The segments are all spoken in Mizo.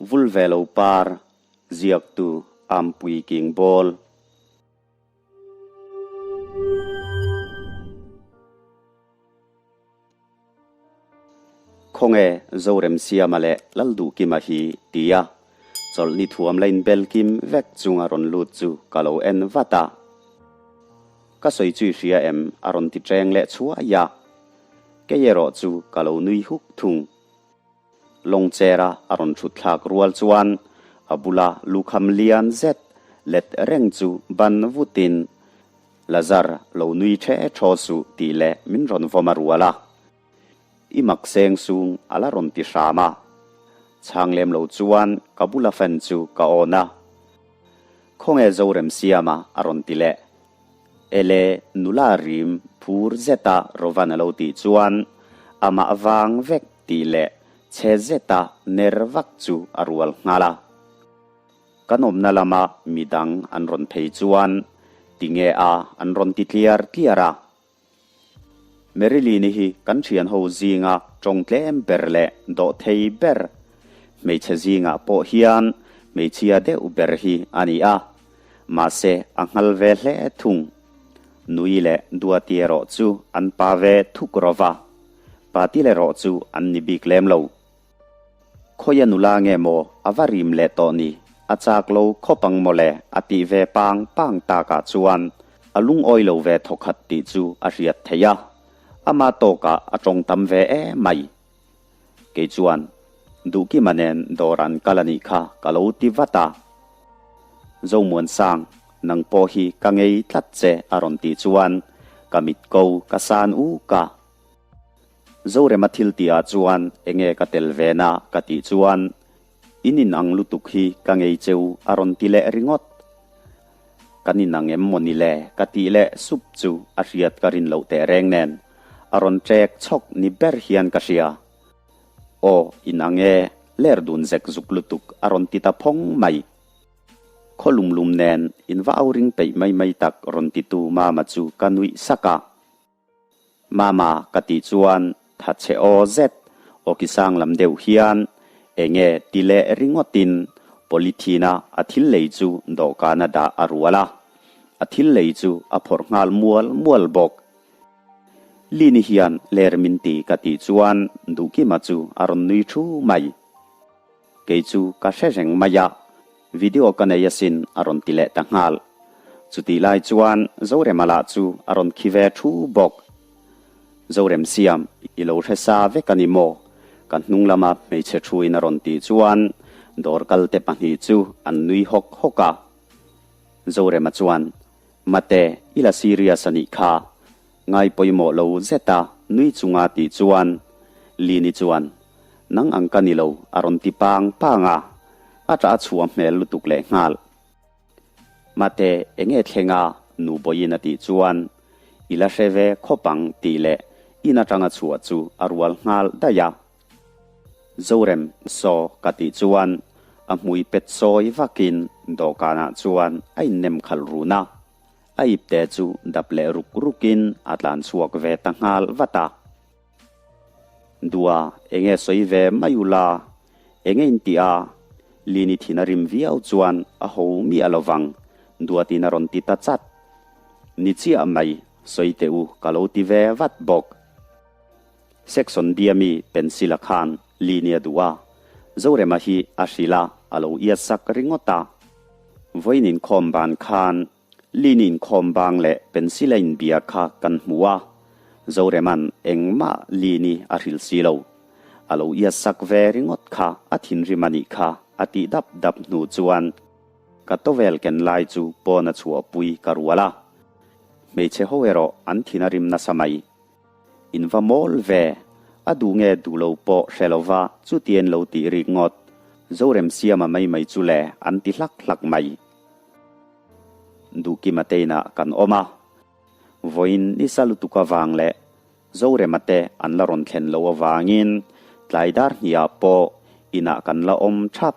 Vul ve lo par, ziaktu Ampui King Bawl. Khawnge Zoremsiama leh Lalduhkima hi tia chawlhni thuam la inbel kim vek chunga rawn lut chu ka lo en vat a. Ka sawi chu i hria em? a rawn ti ṭeng leh chhuai a. Kei erawh chu ka lo nui huk thung. Lawng chera a rawn thut thlak rual chuan a bula lukham lian zet let reng chu ban vutin, Lazar, lo nui ṭhe ṭhaw suh tih leh min rawn vawm a rual a. I mak seng sung a la rawn ti hram a. Chhang lem lo chuan ka bula fan chu ka awn a. Khawnge Zoremsiama a rawn ti leh. Ele nula rim phur zeta Rovan a lo tih chuan amah vang vek tih leh chhe zeta ner vak chu a rual nghal a. Kan awmna lama midang an rawn phei chuan tinge a an rawn ti tliar tliar a. Marilyn-i hi kan thian ho zinga tawng tlem ber leh dawh thei ber, hmeichhe zingah pawh hian hmeichhia deuh ber hi a ni a, mahse a nghal ve hle thung. Nui leh Duati erawh chu an pa ve thuk rawh va, Patil erawh chu an ni bik lem lo. Khawia nula nge maw a va rim leh tawh ni, a chak lo khawp ang mawle a tih ve pang pang takah chuan a lungawi lo ve thawkhat tih chu a hriat theih a, ama tawkah a tawng tam ve em mai. Kei chuan Duhkima nen dawr an kal a nih kha ka lo ti vat a. Zomuansang, nang pawh hi ka ngei tlat che a rawn tih chuan ka mit ko ka san uk a. Zorema thil tihah chuan enge ka tel ve na ka tih chuan in inang lutuk hi ka ngei cheu a rawn ti leh ringawt. Kan inang em maw ni le ka tih leh sup chu a hriat ka rin loh teh reng nen a rawn ṭek chhawk ni ber hian ka hria. Aw inang e ler dun zek zuk lutuk a rawn ti ta phawng mai. Khaw lum lum nen in va au ring peih mai mai tak rawn titu Mama chu ka nuih sak a. Mama ka tih chuan tha che aw zet aw ki sang lam deuh hian enge ti leh ringawtin polythene-a a thil lei chu dawhkana dah a rual a, a thil lei chu a phawrh nghal mual mual bawk. Lini hian ler min ti ka tih chuan Duhkima chu a rawn nui thu mai. Kei chu ka hre reng mai a, video ka nei asin a rawn ti leh ta nghal. Chutih lai chuan Zorema lah chu a rawn khi ve thu bawk. Zorem siam, i lo hre sa vek a ni maw? Ka hnung lama hmeichhe thuin a rawn tih chuan dawr kalte pahnih chu an nui hawk hawk a. Zorema chuan, Mate, i la serious a nih kha. Ngai pawimawh lo zeta nui chunga tih chuan Lini chuan, Nang ang ka ni lo, a rawn ti pang pang a, a ṭah a chhuah hmel lutuk leh nghal. Mate, enge thleng a? Nu Bawiin a tih chuan, I la hre ve khawp ang tih leh in aṭanga chhuah chu a rual nghal daih a. Zorem, saw ka tih chuan a hmui pet sawi vakin dawhkanah chuan a innem khalh run a. A ipte chu dap leh ruk rukin a tlan chhuak ve ta nghal vat a. Dua, enge sawi ve mai ula, enge in tih a? Lini thin a rim viau chuan a ho miah lo vang, Duatin a rawn ti ta chat. Ni chiah mai, sawi teh u ka lo ti ve vat bawk. Section B-a mi pencil-a khan Lini a duh a, Zorema hi a hrilh a, a lo iat sak ringawt a. Vawiin inkhawm ban khan Lini inkhawm bang leh pencil a inbia kha kan hmu a, Zorema'n engmah Lini a hrilh si lo. A lo iat sak ve ringawt kha a thinrim a nih kha a tih dap dap hnu chuan ka towel ken lai chu pawn a chhuahpui ka rual a. Hmeichhe ho erawh an thin a rim nasa mai. In va mawl ve, a duh nge duh lo pawh hre lo va chutian lo tih rik ngawt, Zoremsiama mai mai chu le an ti hlak hlak mai. Duhkima te inah kan awm a, vawiin nisa lutuk avang leh Zorema te an la rawn thlen loh avangin tlai dar hniah pawh inah kan la awm thap.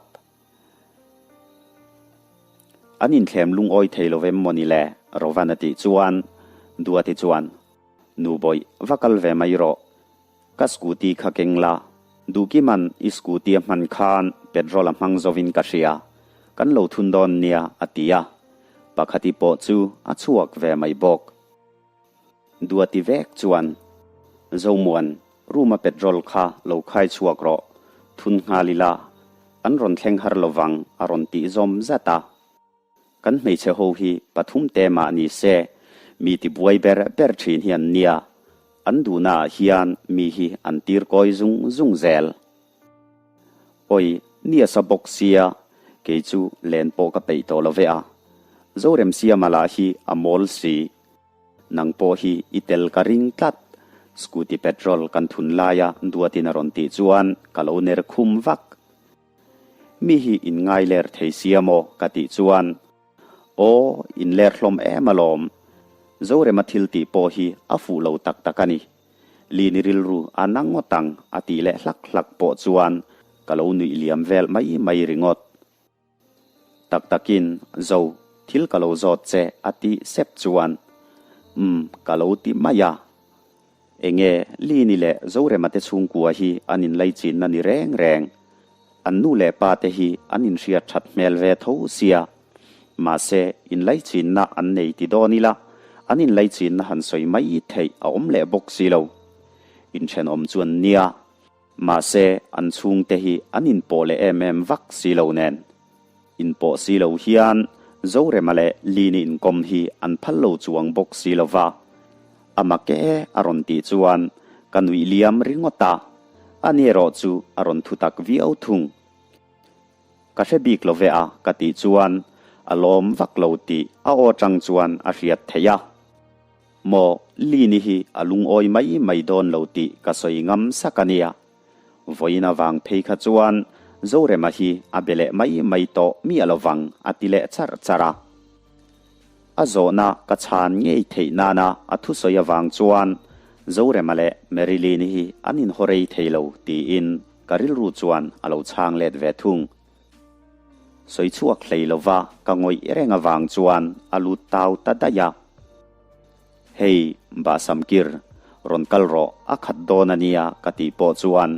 An inthlem lungawi thei lo vem mawni le? Rovan a tih chuan Duati chuan, Nu bawih, va kal ve mai rawh. Ka scooty kha keng la. Duhkiman i scooty a hman khan petrol a hmang zovin ka hria, kan lo thun dawn nia a ti a, pakhati pawh chu a chhuak ve mai bawk. Duati vek chuan, Zomuan, room-a petrol kha lo khai chhuak rawh, thun nghal ila, an rawn thleng har lovang a rawn tih zawm zat a. Kan hmeichhe ho hi pathum te mah ni se, mi ti buai ber ber thin hi an nia, an duhna ah hian mi hi an tir kawi zung zung zel. Awi, ni a sa bawk sia, kei chu len pawh ka peih tawh lo ve a. Zoremsiama lah hi a mawl si. Nang pawh hi i tel ka ring tlat, scooty petrol kan thun laia Duatin a rawn tih chuan ka lo ner khum vak. Mi hi in ngai ler thei sia maw ka tih chuan, Aw, in ler hlawm em alawm. Zorema thil tih pawh hi a fuh lo tak tak a ni. Lini rilru a na ngawt ang a tih leh hlak hlak pawh chuan ka lo nuih liam vel mai mai ringawt. Tak takin, Zo, thil ka lo zawt che a tih sep chuan, Umm, ka lo ti mai a. Enge Lini leh Zorema te chhungkua hi an inlaichinna ni reng reng. An nu leh pa te hi an inhriat that hmel ve tho sia. Mahse, inlaichinna an nei ti dawn ila, an inlaichinna han sawi mai theih a awm leh bawk si lo. Inthenawm chu an nia. Mahse, an chhungte hi an inpawh leh em em vak si lo nen. Inpawh si lo hian Zorema leh Lini inkawm hi an phal lo chuang bawk si lo va. A mak e a rawn tih chuan ka nuih liam ringawt a, ani erawh chu a rawn thu tak viau thung. Ka hre bik lo ve a ka tih chuan a lawm vak lo tih a aw atang chuan a hriat theih a. Maw Lini hi a lungawi mai mai dawn lo tih ka sawi ngam sak a nia. Vawiin avang phei kha chuan Zorema hi a be leh mai mai tawh miah lovang a ti leh charh charh a. A zawhna ka chhan ngei theih nana a thusawi avang chuan Zorema leh Marilyn hi an inhaw rei thei lo tiin ka rilru chuan a lo chhang let ve thung. Sawi chhuak hlei lova ka ngawih reng avang chuan a lut tau ta daih a. Hei, Bahsamkir, rawn kal rawh, a khat dawn a nia ka tih pawh chuan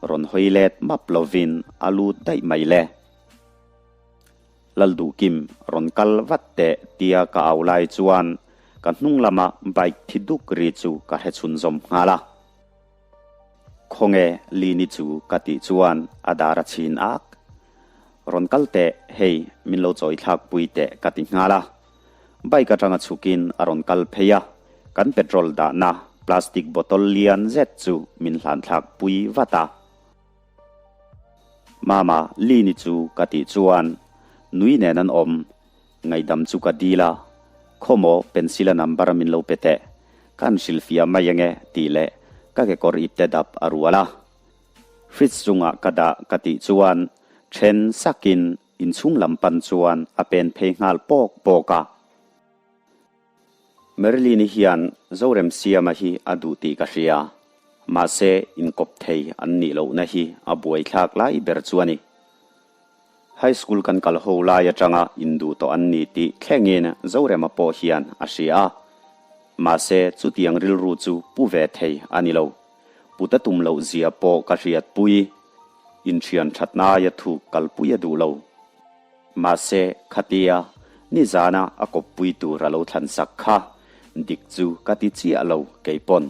rawn hawi let map lovin a lut daih mai le. Lalduhkim, rawn kal vat teh tia ka au lai chuan ka hnung lama bike thi duk ri chu ka hre chhunzawm nghal a. Khawnge Lini chu ka tih chuan a dar a chhin ak. Rawn kal teh, hei min lo chawi thlak pui teh ka ti nghal a. Bike atanga chhukin a rawn kal phei a, kan petrol dahna plastic bottle lian zet chu min hlan thlak pui vat a. Mama, Lini chu ka tih chuan nui nen an awm, ngaihdam chu ka dil a, Khawmaw pencil a number min lo pe teh, ka han hrilhfiah mai ange tih leh ka kekawr ipte dap a rual a. Fridge chungah ka dah ka tih chuan then sakin Inchhung lam pan chuan a pen phei nghal pawk pawk a. Marilyn-i hian Zoremsiama hi a duh tih ka hria, mahse inkawp thei an nih lohna hi a buaithlak lai ber chu a ni. High school kan kal ho lai atanga induh tawh an ni tih thlengin Zorema pawh hian a hria a, mahse chutiang rilru chu pu ve thei a ni lo. Put a tum loh zia pawh ka hriatpui. Inthian thatna aia thuk kalpui a duh lo. Mahse, khatia nizana a kawppui tur a lo thlan sak kha dik chu ka ti chiah lo kei pawn.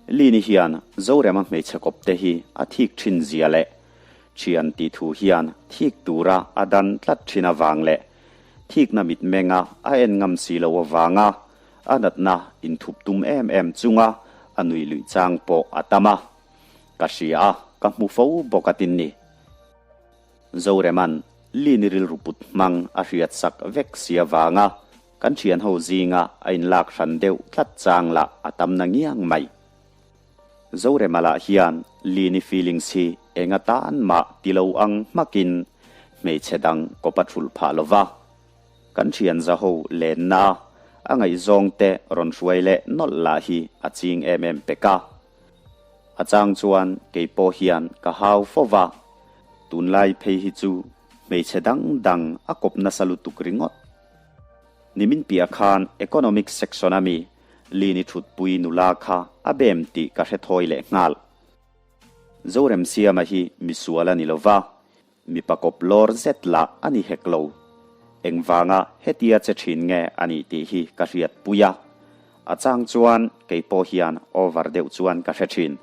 Lini hian Zorema hmeichhe kawpte hi a thik thin zia leh thian tih thu hian thik tura a dan tlat thin avang leh thikna mitmenga a en ngam si lo avanga a natna inthup tum em em chunga a nui luih chang pawh a tam a. Ka hria a, ka hmu fo bawk a tin ni. Zoreman Lini rilru put hmang a hriat sak vek si avanga kan thian ho zinga a inlak hran deuh tlat chang lah a tam na ngiang mai. Zorema lah hian Lini feelings hi eng atan mah ti lo ang hmakin hmeichhe dang kawp a thulh phah lo va. Kan thian zaho lenna a ngaihzawng te rawn hruai leh nawlh lah hi a ching em em pek a. A chang chuan kei pawh hian ka hau fo va, tunlai phei hi chu hmeichhe dang dang a kawp nasa lutuk ringawt. Nimin piah khan Economics section a mi Lini thutpui nula kha a bem tih ka hre thawi leh nghal. Zoremsiama hi misual a ni lo va. Mipa kawp lawr zet lah a ni hek lo. Engvanga hetia che thin nge a nih tih hi ka hriat pui a. A chang chuan kei pawh hian over deuh chuan ka hre thin.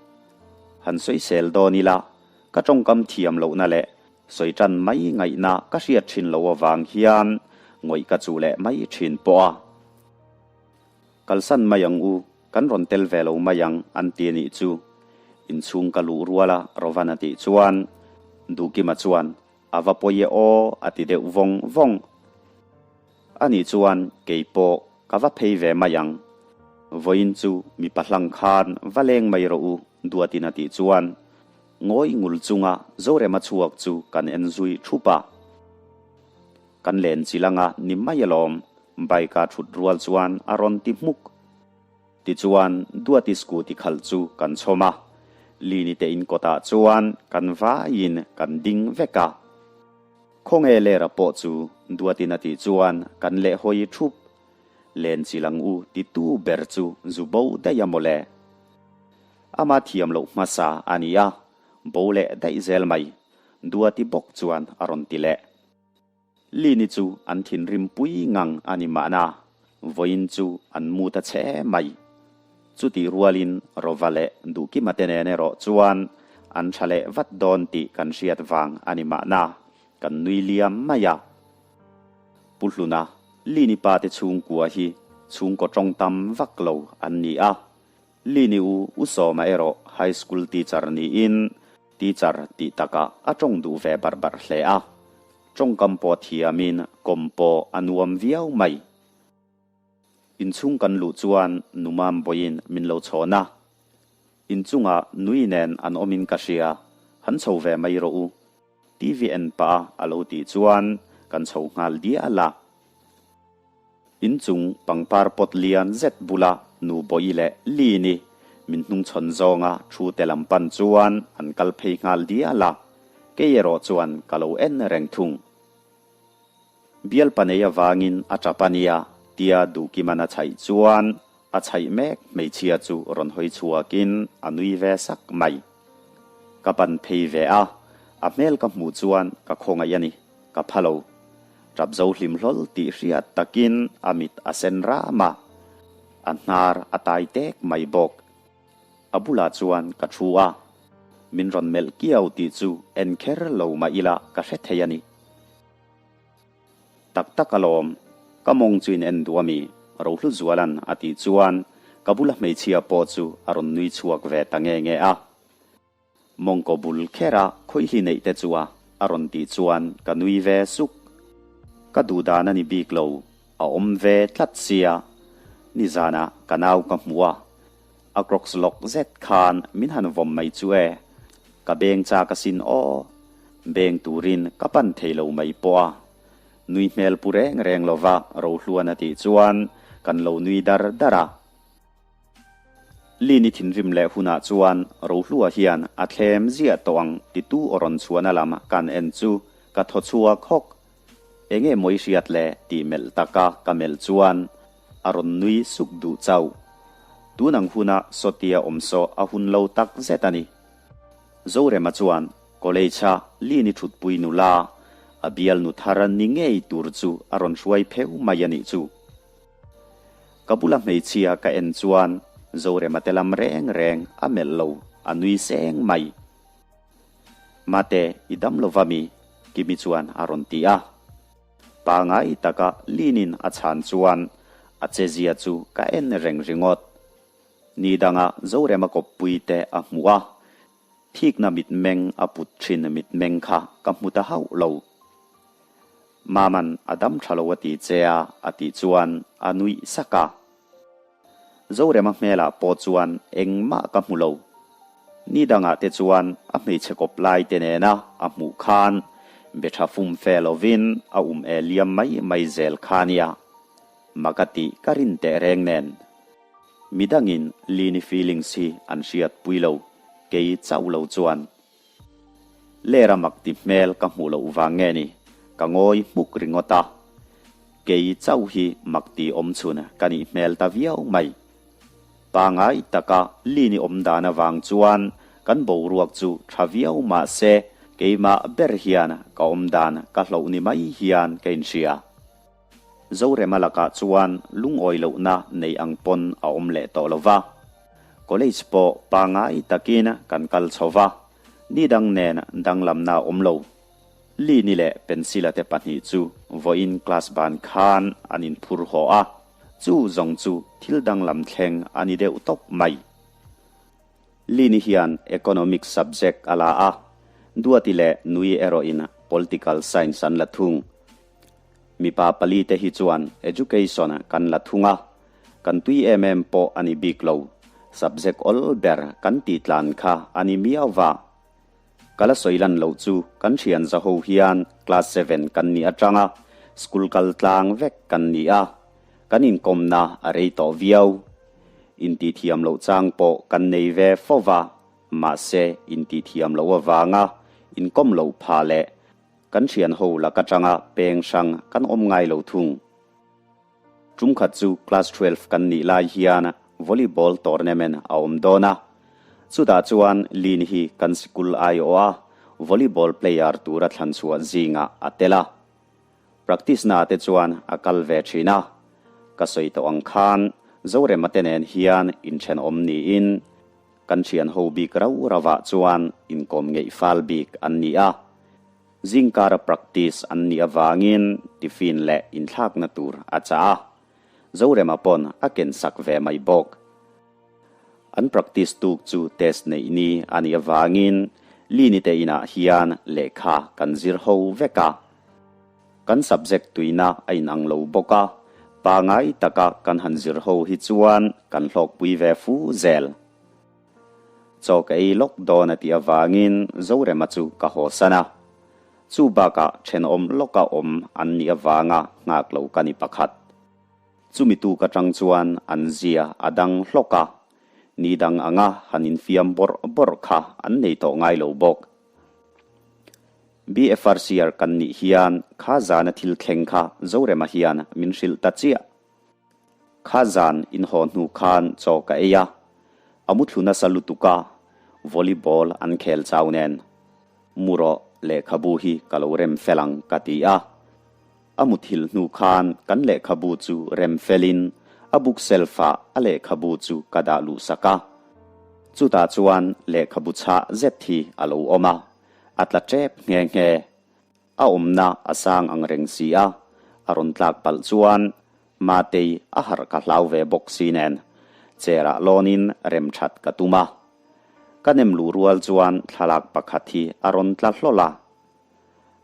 Han sawisel dawn ila, ka tawngkam thiam lohna leh sawi tan mai ngaihna ka hriat thin lo avang hian ngawih ka chuh leh mai thin pawh a. Kalsan mai ang u, kan rawn tel ve lo mai ang an ti a nih chu. Inchhung ka luh rual a Rovan a tih chuan Duhkima chuan a va pawi e aw a ti deuh vawng vawng. A nih chuan kei pawh ka va phei ve mai ang. Vawiin chu mipa hlang khan va leng mai rawh u Duatin a tih chuan ngawi ngul chunga Zorema chhuak chu kan en zui thup a. Kan len chi langa ni mai alawm, bike a thut rual chuan a rawn ti hmuk. Tichuan Duati scooty khalh chu kan chhawm a, Lini te in kawtah chuan kan vaiin kan ding vek a. Khawnge lera pawh chu Duatin a tih chuan kan lehhawi thup. Len chi lang u titu ber chu zu bo daih a mawle. Ama thiam loh hmasa a ni a, bo leh daih zel mai, Duati bawk chuan a rawn ti leh. Lini chu an thinrim pui ngang a ni mahna, vawiin chu an mu ta che mai. Chutih rualin Rova leh Duhkima te nen erawh chuan an tha leh vat dawn tih kan hriat vang a ni mahna, kan nui liam mai a. Pu Hluna, Lini pa te chhungkua hi chhungkaw tawng tam vak lo an ni a. Lini u U Sawma erawh High School teacher niin teacher tih takah a tawng duh ve barh barh hle a. Tawngkam pawh thiamin kawm pawh a nuam viau mai. Inchhung kan luh chuan Numam bawiin min lo chhawn a. Inchungah nui nen an awmin ka hria, han chho ve mai rawh u. TV en pah a lo tih chuan kan chho nghal dial a. Inchung pangpar pawt lian zet bula nu Bawi leh Lini min hnungchhawn zawnga thu te lam pan chuan an kal phei nghal dial a, kei erawh chuan ka lo en reng thung. Bialpa nei avangin a tap a nia tia Duhkiman a chhaih chuan a chhaih mek hmeichhia chu rawn hawi chhuakin a nui ve sak mai. Ka pan phei ve a, a hmel ka hmuh chuan ka khawngaih a ni. Ka pha lo. Tap zo hlim hlawl tih hriat takin a mit a sen ram a, a hnar a tai tek mai bawk. A bulah chuan ka thu a, min rawn melh kiau tih chu en kher lo mah ila ka hre thei a ni. Tak tak alawm, ka mawng chu in en duh a mi? Rohluzuala'n a tih chuan ka bula hmeichhia pawh chu a rawn nui chhuak ve ta nge nge a. Mawngkaw bul khera khawihli neih te chu a a rawn tih chuan ka nui ve suk. Ka duh dan a ni bik lo, a awm ve tlat sia. Nizanah ka nau ka hmu a, a crocs lawk zet khan min han vawm mai chu e. Ka beng chak asin aw. Beng turin ka pan thei lo mai pawh a. Nui hmel pu reng reng lova Rohluan a tih chuan kan lo nui dar dar a. Lini thinrim leh hunah chuan Rohlua hian a thlem ziah tawh ang titu aw rawn chhuahna lam kan en chu ka thaw chhuak hawk. Enge mawi hriat le tih melh taka ka melh chuan a rawn nui suk duh chauh. Tun ang huna Sawtia awm saw a hun lo tak zet a ni. Zorema chuan College-a Lini thutpui nula a bialnu thar ni ngei tur chu a rawn hruai pheuh mai a nih chu. Ka bula hmeichhia ka en chuan Zorema te lam reng reng a melh lo, a nui seng mai. Mate, i dam lo va mi? Kimi chuan a rawn ti a. Pangai taka Linin a chhan chuan a chezia chu ka en reng ringawt. Ni danga Zorema kawppui te a hmuh a, Thikna mitmeng a put thin mitmeng kha ka hmu ta hauh lo. Maman a dam tha lo a ti che a, a tih chuan a nuih sak a. Zorema hmelah pawh chuan engmah ka hmu lo. Ni dangah te chuan a hmeichhe kawp lai te nena a hmuh khan be tha fum fe lovin a um e liam mai mai zel kha nia. Mak a tih ka rin teh reng nen. Midangin Lini feelings hi an hriat pui lo, kei chauh lo chuan. Lera mak ti hmel ka hmuh loh vang nge ni, ka ngawi hmuk ringawt a. Kei chauh hi mak ti awm chhun ka nih hmel ta viau mai. Pangai taka Lini awm dan avang chuan kan boruak chu tha viau mah se. Keimah ber hian ka awm dan ka hloh ni mai hian ka inhria. Zorema lakah chuan lungawi lohna nei ang pawn a awm leh tawh lo va. College pawh pangai takin kan kal chho va, ni dang nen danglamna a awm lo. Lini leh Pencil-a te pahnih chu vawiin class ban khan an inphur haw a, chu zawng chu thil danglam thleng a ni deuh tawp mai. Lini hian Economics subject a la a, Duati leh Nui erawhin Political Science an la thung. Mipa pali te hi chuan Education kan la thung a, kan tui em em pawh a ni bik lo, subject awl ber kan tih tlan kha a ni miau va. Ka la sawi lan loh chu kan thian zaho hian class seven kan nih atanga school kal tlang vek kan ni a, kan inkawmna a rei tawh viau. Intihthiam loh chang pawh kan nei ve fo va, mahse intihthiam loh avanga inkawm loh phah leh kan thian ho lak atanga peng hrang kan awm ngai lo thung. Tum khat chu class 12 kan nih lai hian volleyball tournament a awm dawn a, chutah chuan Lin hi kan sikul aiawh a volleyball player tura thlan chhuah zingah a tel a. Practice na te chuan a kal ve thin a, ka sawi tawh ang khan Zorema te nen hian inthenawm niin kan thian ho bik rau rauah chuan inkawm ngeih fal bik an ni a. Zingkara practice an nih avangin tiffin leh inthlakna tur a chah a, Zorema pawn a ken sak ve mai bawk. An practice tuk chu test neih ni a nih avangin Lini te inah hian lehkha kan zir ho vek a. Kan subject tuina a inang lo bawk a, pangai taka kan han zir ho hi chuan kan hlawkpui ve fu zel. Chaw ka ei lawk dawn a tih avangin Zorema chu ka haw san a. Chu bakah thenawm lawka awm an nih avanga nghak lo ka ni pakhat. Chumi tuk atang chuan an zia a dang hlawk a, ni dang anga han infiam bawrh bawrh kha an nei tawh ngai lo bawk. BFRCR kan nih hian kha zana thil thleng kha Zorema hian min hrilh ta chiah. Kha zan inhaw hnu khan chaw ka ei a, a muthlu nasa lutuk a, volleyball an khel chau nen. Mu rawh, lehkhabu hi ka lo rem fel ang ka ti a. A muthilh hnu khan kan lehkhabu chu rem felin a book shelf ah a lehkhabu chu ka dah luh sak a. Chutah chuan lehkhabu chhah zet hi a lo awm a, a tla tep nghe nghe. A awmna a sang ang reng si a, a rawn tlak palh chuan Matei a harh ka hlau ve bawk si nen chair ah lawnin rem that ka tum a. Ka nem luh rual chuan thlalak pakhat hi a rawn tla hlawl a.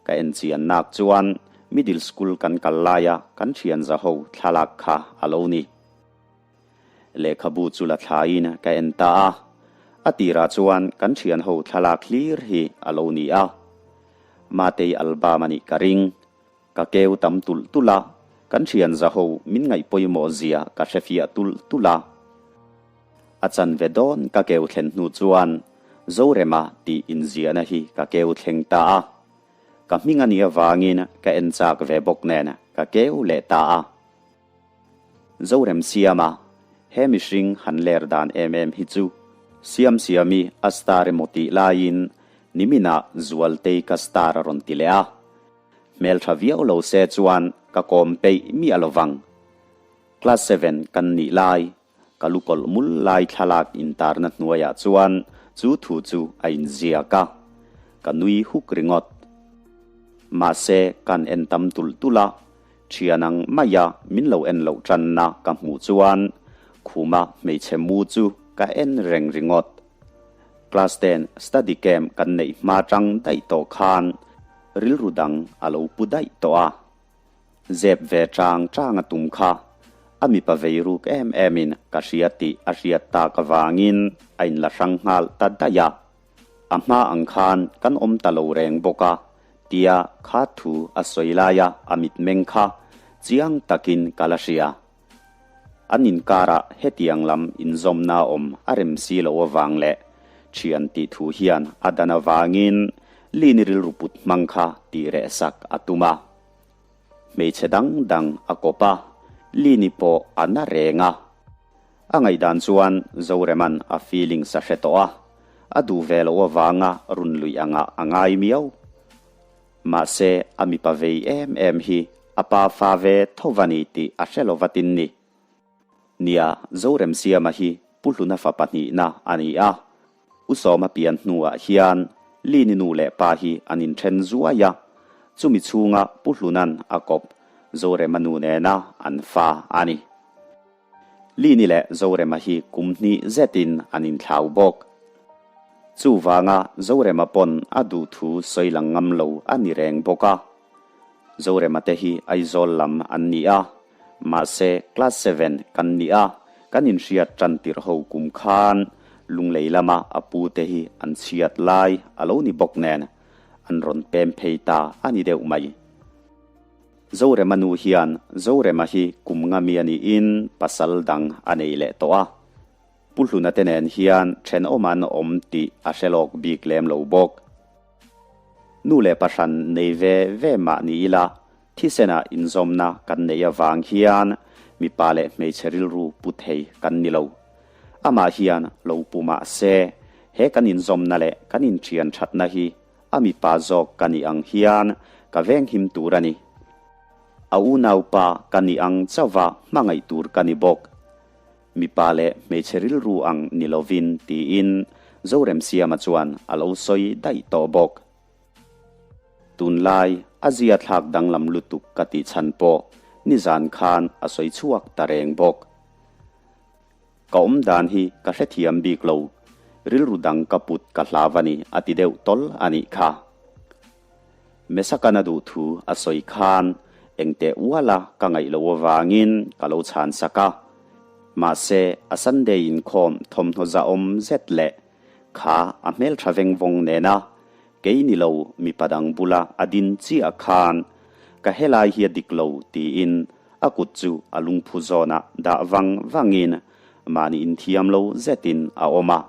Ka en chian nak chuan middle school kan kal laia kan thian zaho thlalak kha a lo ni. Lehkhabu chu la thlaiin ka en ta a, a tirah chuan kan thianho thlalak hlir hi a lo ni a. Matei album a nih ka ring. Ka keu tam tulh tulh a, kan thian zaho min ngaih pawimawh zia ka hrefiah tulh tulh a. A chanve dawn ka keu thlen hnu chuan Zorema tih inziahna hi ka keu thleng ta a. Ka hming a nih avangin ka en chak ve bawk nen ka keu leh ta a. Zoremsiama, he mihring han ler dan em em hi chu Siamsiami a star emaw tih laiin niminah Zualtei ka star a rawn ti leh a. Hmeltha viau lo se chuan ka kawm peih miah lovang. Class seven kan nih lai, ka lu kawlh mul lai thlalak intarna hnuaiah chuan chu thu chu a inziak a. Ka nui huk ringawt. Mahse kan en tam tulh tulh a, Thian ang maia min lo en loh tanna ka hmuh chuan khuma hmeichhe mu chu ka en reng ringawt. Class ten study camp kan neih hma tang daih tawh khan rilru dang a lo pu daih tawh a. Zep ve chang chang a tum kha a mipa vei ruk em em in ka hria tih a hriat tak avangin a inla hrang nghal ta daih a. A hma ang khan kan awm ta lo reng bawk a, tia kha thu a sawi laia a mitmeng kha chiang takin ka la hria. An inkarah hetiang lam inzawmna awm a rem si lo avang leh thian tih thu hian a dan avangin Lini rilru put hmang kha tih reh sak a tum a. Hmeichhe dang dang a kawp a, Lini pawh a na reng a. A ngaihdan chuan Zoreman a feelings a hre tawh a. A duh ve loh avanga run luih angah a ngai miau. Mahse, a mipa vei em em hi a pa fa ve tho va ni tih a hre lo vatin ni. Nia, Zoremsiama hi Pu Hluna fa pahnihna a ni a. U Sawma pian hnuah hian Lini nu leh pa hi an inthen zuai a, chumi chhunga Pu Hluna'n a kawp Zorema nu nena an fa a ni. Lini leh Zorema hi kum hnih zetin an inthlau bawk. Chuvanga Zorema pawn a duh thu sawi lang ngam lo a ni reng bawk a. Zorema te hi Aizawl lam an ni a, mahse class seven kan ni a, kan inhriat tan tirh ho kum khan Lunglei lama a pu te hi an chhiat lai a lo ni bawk nen an rawn pem phei ta a ni deuh mai. Zorema nu hian Zorema hi kum nga mi a niin pasal dang a nei leh tawh a, Pu Hluna te nen hian thenawm an awm tih a hre lawk bik lem lo bawk. Nu leh pa hran nei ve ve mah ni ila, thisenah inzawmna kan neih avang hian mipa leh hmeichhe rilru pu thei kan ni lo. Amah hian lo pu mah se, he kan inzawmna leh kan inthian thatna hi a mipa zawk ka nih ang hian ka venghim tur a ni. A unaupa ka nih ang chauha hmangaih tur ka ni bawk. Mipa leh hmeichhe rilru ang ni lovin tiin Zoremsiama chuan a lo sawi daih tawh bawk. Tunlai a zia thlak danglam lutuk ka tih chhan pawh nizan khan a sawi chhuak ta reng bawk. Ka awm dan hi ka hrethiam bik lo, rilru dang ka put ka hlau a ni a ti deuh tawl a nih kha. Mesakana duh thu a sawi khan engteh uala ka ngaih loh avangin ka lo chhan sak a. Mahse, a Sunday inkhawm thawmhnaw zahawm zet leh kha a hmeltha veng vawng nena kei ni lo mipa dang bula a din chiah khan ka helai hi a dik lo tiin a kut chu a lungphu zawnah dah vang vangin mahni inthiam lo zetin a awm a.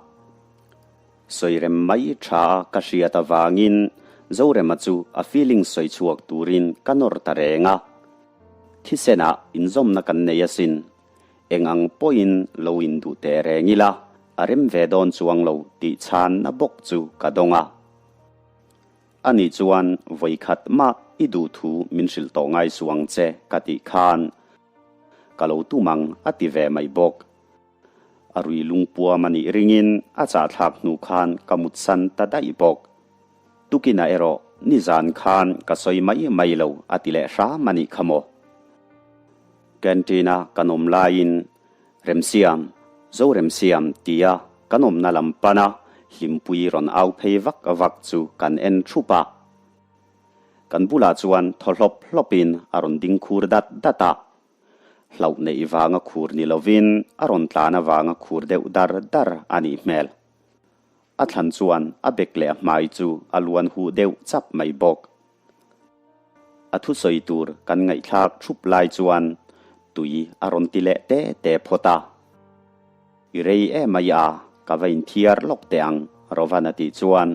Sawirem mai tha ka hriat avangin Zorema chu a feeling sawi chhuak turin ka nawr ta reng a. Thisenah inzawmna kan nei asin. Eng ang pawhin lo induh teh reng ila, a rem ve dawn chuang lo tih chhanna bawk chu ka dawng a. Ani chuan vawikhat mah i duh thu min hrilh tawh ngai suh ang che ka tih khan ka lo tum ang a ti ve mai bawk. A rui lungpuam a nih ringin a chahthlak hnu khan ka mutsan ta daih bawk. Tukinah erawh nizan khan ka sawi mai mai lo a ti leh hram a nih kha maw. Canteen-a kan awm laiin Remsiam, Zoremsiam tia kan awmna lam pana Hlimpui rawn au phei vak vak chu kan en thup a. Kan bulah chuan thaw hlawp hlawpin a rawn ding khur dat dat a. Hlauh neih vanga khur ni lovin a rawn tlan avanga khur deuh dar dar a nih hmel. A thlan chuan a bek leh a hmai chu a luan huh deuh chap mai bawk. A thusawi tur kan ngaihthlak thup lai chuan tui a rawn ti leh te te phawt a. I rei em ai a, ka va inthiar lawk teh ang, Rovan a tih chuan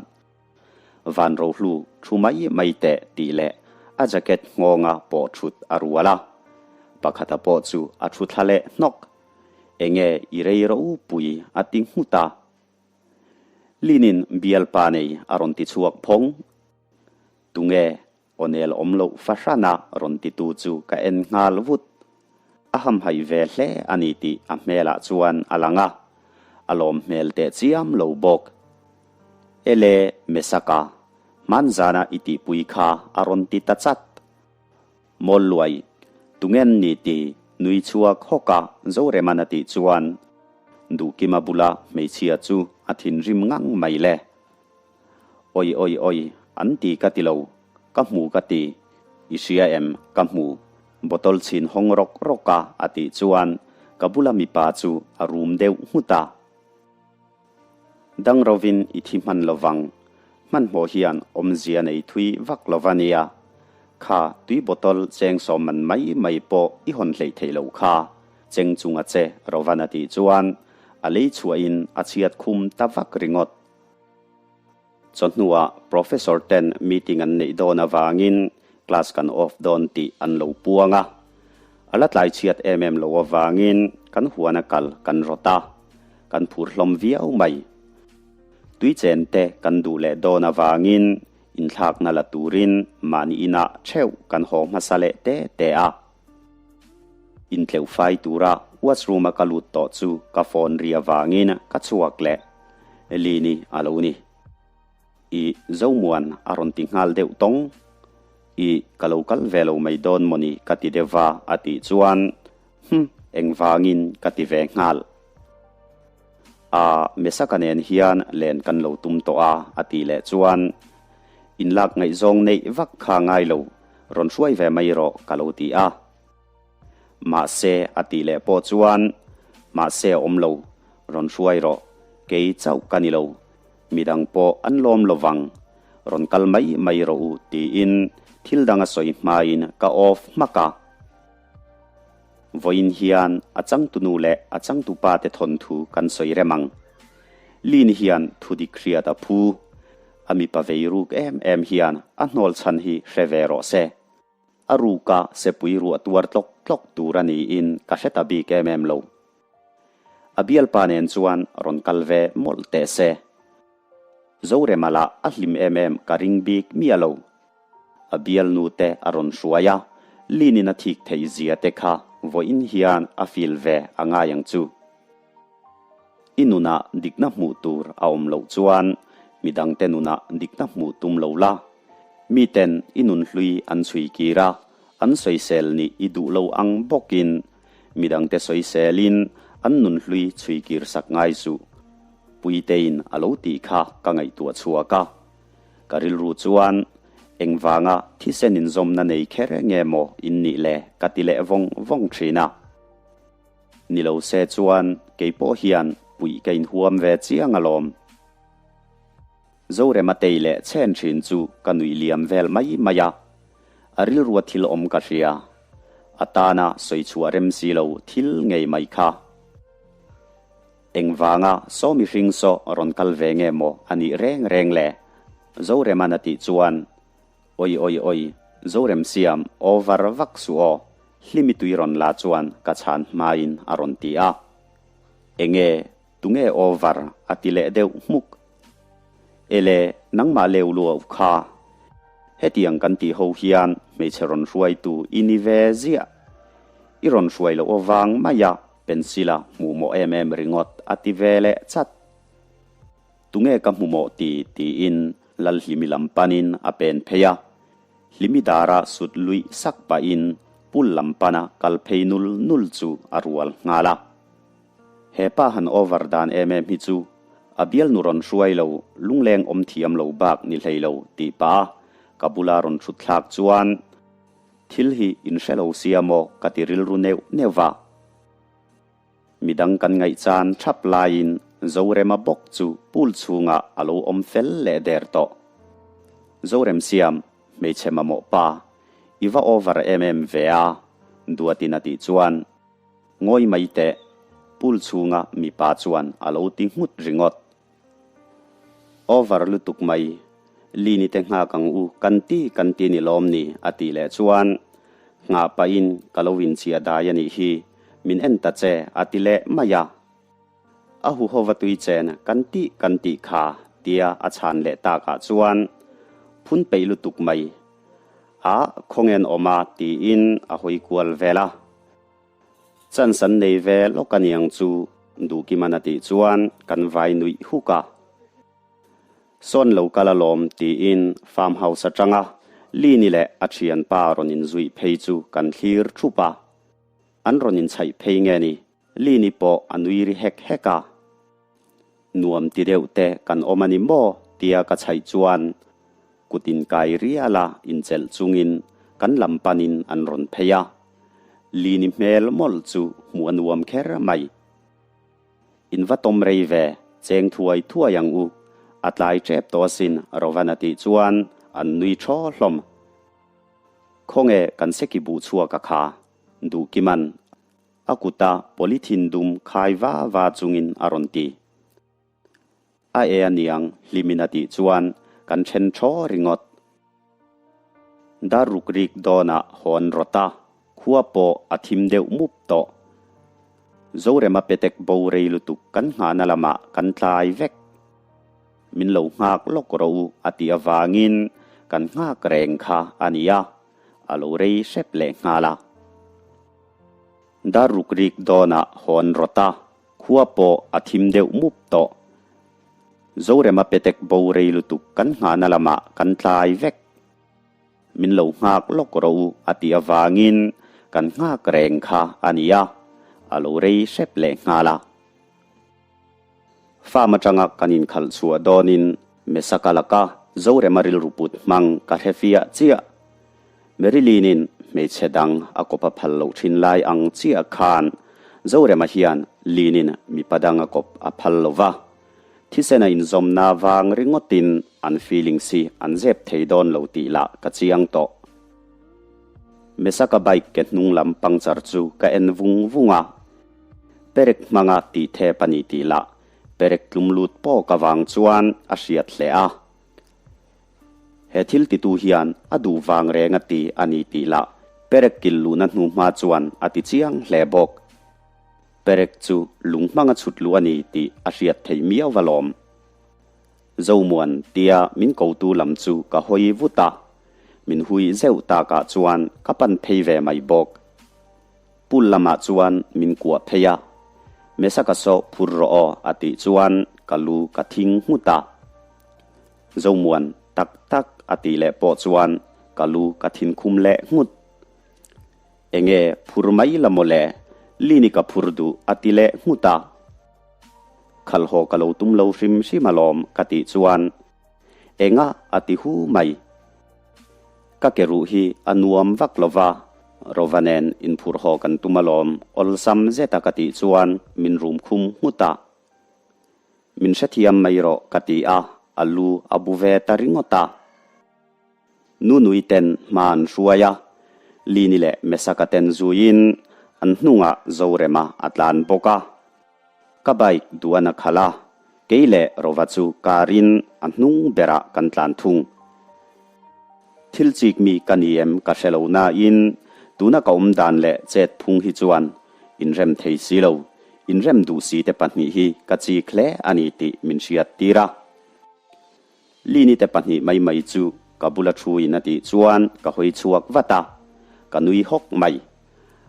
Van Rohlu thu mai mai teh tih leh a jacket nghawnga pawh thut a rual a. Pakhata pawh chu a thu thla leh hnawk. Enge i rei ropui a ti nghut a. Linin bialpa nei a rawn ti chhuak phawng. Tunge awnel awm loh fahrana rawn titu chu ka en nghal vut. A hamhaih ve hle a ni tih a hmelah chuan a lang a, a lawm hmel teh chiam lo bawk. Ele Mesaka, hmanzana i tihpui kha a rawn ti ta chat. Mawl luai, tungen ni ti nui chhuak hawk a Zoreman a tih chuan Duhkima bula hmeichhia chu a thinrim ngang mai le. Oi oi oi, an ti ka ti lo, ka hmu ka ti, i hria em, ka hmu, bottle chhin hawng rawk rawk a a tih chuan ka bula mipa chu a rum deuh nghut a. Dang rovin i thi hman lovang, hmanhmawh hian awmzia nei thui vak lo va nia, kha tui bottle cheng sawm man mai mai pawh i hawn hleih theih loh kha, cheng chunga che Rovan a tih chuan a lei chhuahin a chhiat khum ta vak ringawt. Chawhnuah Professor ten meeting an neih dawn avangin class kan off dawn tih an lo puang a. A la tlai chhiat em em lo avangin kan huana kal kan rawt a, kan phur hlawm viau mai. Tuichen te kan duh leh dawn avangin inthlakna la turin mahni inah theuh kan haw hmasa leh te te a. Intleuh fai tura washroom a ka lut tawh chu ka phone ri avangin ka chhuak leh. Lini a lo ni. I Zomuan a rawn ti nghal deuh tawng. I ka lo kal ve lo mai dawn mawni ka ti deuh va a tih chuan Hm engvangin ka ti ve nghal. A Mesaka nen hian len kan lo tum tawh a a tih leh chuan Inlak ngaihzawng neih vak kha ngai lo, rawn hruai ve mai rawh ka lo ti a. Mahse a tih leh pawh chuan Mahse a awm lo, rawn hruai rawh, kei chauh ka ni lo, midang pawh an lawm lo vang, rawn kal mai mai rawh u tiin thil dang a sawi hmain ka off hmak a. Vawiin hian a changtunu leh a changtupa te thawnthu kan sawi rem ang. Lin hian thudik hriat a phu, a mipa vei ruk em em hian a hnawl chhan hi hre ve rawh se. A ruka sepui ruah tuar tlawk tlawk tur a niin ka hre ta bik em em lo. A bialpa nen chuan rawn kal ve mawlh teh se. Zorema lah a hlim em em ka ring bik miah lo. A bialnu te a rawn hruai a, Linin a thik theih zia te kha vawiin hian a feel ve a ngai ang chu. I nunah dikna hmuh tur a awm loh chuan midangte nunah dikna hmuh tum lo la. Miten i nun hlui an chhui kir a, an sawisel nih i duh lo ang bawkin midangte sawiselin an nun hlui chhui kir sak ngai suh. Puitein a lo tih kha ka ngaihtuah chhuak a. Ka rilru chuan engvanga thisen inzawmna nei kher nge maw in nih le ka ti leh vawng vawng thin a. Ni lo se chuan kei pawh hian puih ka inhuam ve chiang alawm. Zorema tei leh chhen thin chu ka nuih liam vel mai mai a, a rilrua thil awm ka hria. A tana sawi chhuah rem si lo thil ngei mai kha. Engvanga saw mihring saw rawn kal ve nge maw a nih reng reng le? Zorema'n a tih chuan Oi oi oi, Zoremsiam over vak suh aw, Hlimi tui rawn la chuan ka chhan hmain a rawn ti a. Enge, tunge over a ti leh deuh hmuk. Ele, nangmah leu luau kha. Hetiang kan tih ho hian hmeichhe rawn hruaitu i ni ve ziah. I rawn hruai loh avang maia pencil a hmuh mawh em em ringawt a ti ve leh chat. Tunge ka hmu mawh ti tiin Lalhlimi lam panin a pen phei a. Hlimi dara sut luih sak pahin pool lam pana kal phei nul nul chu a rual nghal a. He pa han over dan em em hi chu a bialnu rawn hruai lo lungleng awm thiam lo bak ni hlei lo tih pah a ka bula rawn thut thlak chuan thil hi in hre lo sia maw ka ti rilru neuh neuh va. Midang kan ngaihchan thap laiin Zorema bawk chu pool chhungah a lo awm fel leh der tawh. Zoremsiam, hmeichhe mamawh pa, i va over em em ve a, Duatin a tih chuan, Ngawi mai teh, pool chhunga mipa chuan a lo ti nghut ringawt. Over lutuk mai, Lini te nghak ang u kan ti kan ti ni lawm ni a tih leh chuan nghah pahin ka lo inchhiah dai a nih hi, min en ta che a ti leh mai a. A huhova tui chen kan tih kan tih kha tia a chhan leh takah chuan phun peih lutuk mai a khawngen awm a tiin a hawi kual vel a. Chance an nei ve lawk a niang chu Duhkiman a tih chuan kan vai nuih huk a. Sawn lo kal alawm tiin farm house atanga Lini leh a thianpa rawn inzuih phei chu kan thlir thup a. An rawn inchhaih phei nge ni Lini pawh a nui ri hek hek a. Nuam ti deuh te kan awm a ni maw tia ka chhaih chuan kut inkai rial a inchelh chungin kan lam panin an rawn phei a. Lini hmel mawlh chu hmuh a nuam kher mai. In va tawm rei ve, cheng thuai thuai ang u, a tlai tep tawh asin Rovan a tih chuan an nui thaw hlawm. Khawnge kan seki buh chhuak a kha, Duhkiman a kuta polythene dum khai va va chungin a rawn ti. A e a niang hlimin a tih chuan kan then thaw ringawt. Dar ruk rik dawnah hawn rawt a, khua pawh a thim deuh mup tawh. Zorema petek bo rei lutuk kan nghahna lamah kan tlai vek. Min lo nghak lawk rawh u a tih avangin kan nghak reng kha a nia, a lo rei hrep leh nghal a. Dar ruk rik dawnah hawn rawt a, khua pawh a thim deuh mup tawh. Zorema petek bo rei lutuk kan nghahna lamah kan tlai vek. Min lo nghak lawk rawh u a tih avangin kan nghak reng kha a nia, a lo rei hrep leh nghal a. Farm atanga kan inkhalh chhuah dawnin Mesaka laka Zorema rilru put hmang ka hre fiah chiah. Marilyn-in hmeichhe dang a kawp a phal loh thin lai ang chiah khan Zorema hian Lynn-in mipa dang a kawp a phal lo va. Thisena inzawmna vang ringawtin an feelings hi an zep thei dawn lo tih lah ka chiang tawh. Mesaka bike ke hnung lam puncture chu ka en vung vung a. Perek hmanga tih thep a ni tih lah perek tlum lut pawk avang chuan a hriat hle a. He thil titu hian a duh vang reng a ti a ni tih lah perek kil luhna hnu hma chuan a ti chiang hle bawk. Perek chu lung hmanga chhut luh a ni tih a hriat theih miau alawm. Zomuan tia min kotu lam chu ka hawi vut a, min hui zeuh takah chuan ka pan phei ve mai bawk. Pool lamah chuan min kuah phei a, Mesaka saw phur rawh aw a tih chuan ka lu ka thing nghut a. Zomuan tak tak a tih leh pawh chuan ka lu ka thin khum leh nghut. Enge phur mai la mawle, Lini ka phur duh a ti leh nghut a. Khalhaw ka lo tum lo hrim hrim alawm ka tih chuan Enga a ti hu mai. Ka ke ruh hi a nuam vak lo va, Rova nen inphurh haw kan tum alawm awlsam zeta ka tih chuan min rum khum nghut a. Min hrethiam mai rawh ka ti a, a lu a bu ve ta ringawt a. Nunui ten hma an hruai a, Lini leh Mesaka ten zuiin an hnungah Zorema a tlan bawk a. Ka bike duan a khalh a, kei leh Rova chu car in a hnung berah kan tlan thung. Thil chik mi ka ni em ka hre lo nain tuna ka awm dan leh chet phung hi chuan inrem thei si lo, inrem duh si te pahnih hi ka chik hle a ni tih min hriat tir a. Lini te pahnih mai mai chu ka bula thu in a tih chuan ka hawi chhuak vat a, ka nui hawk mai.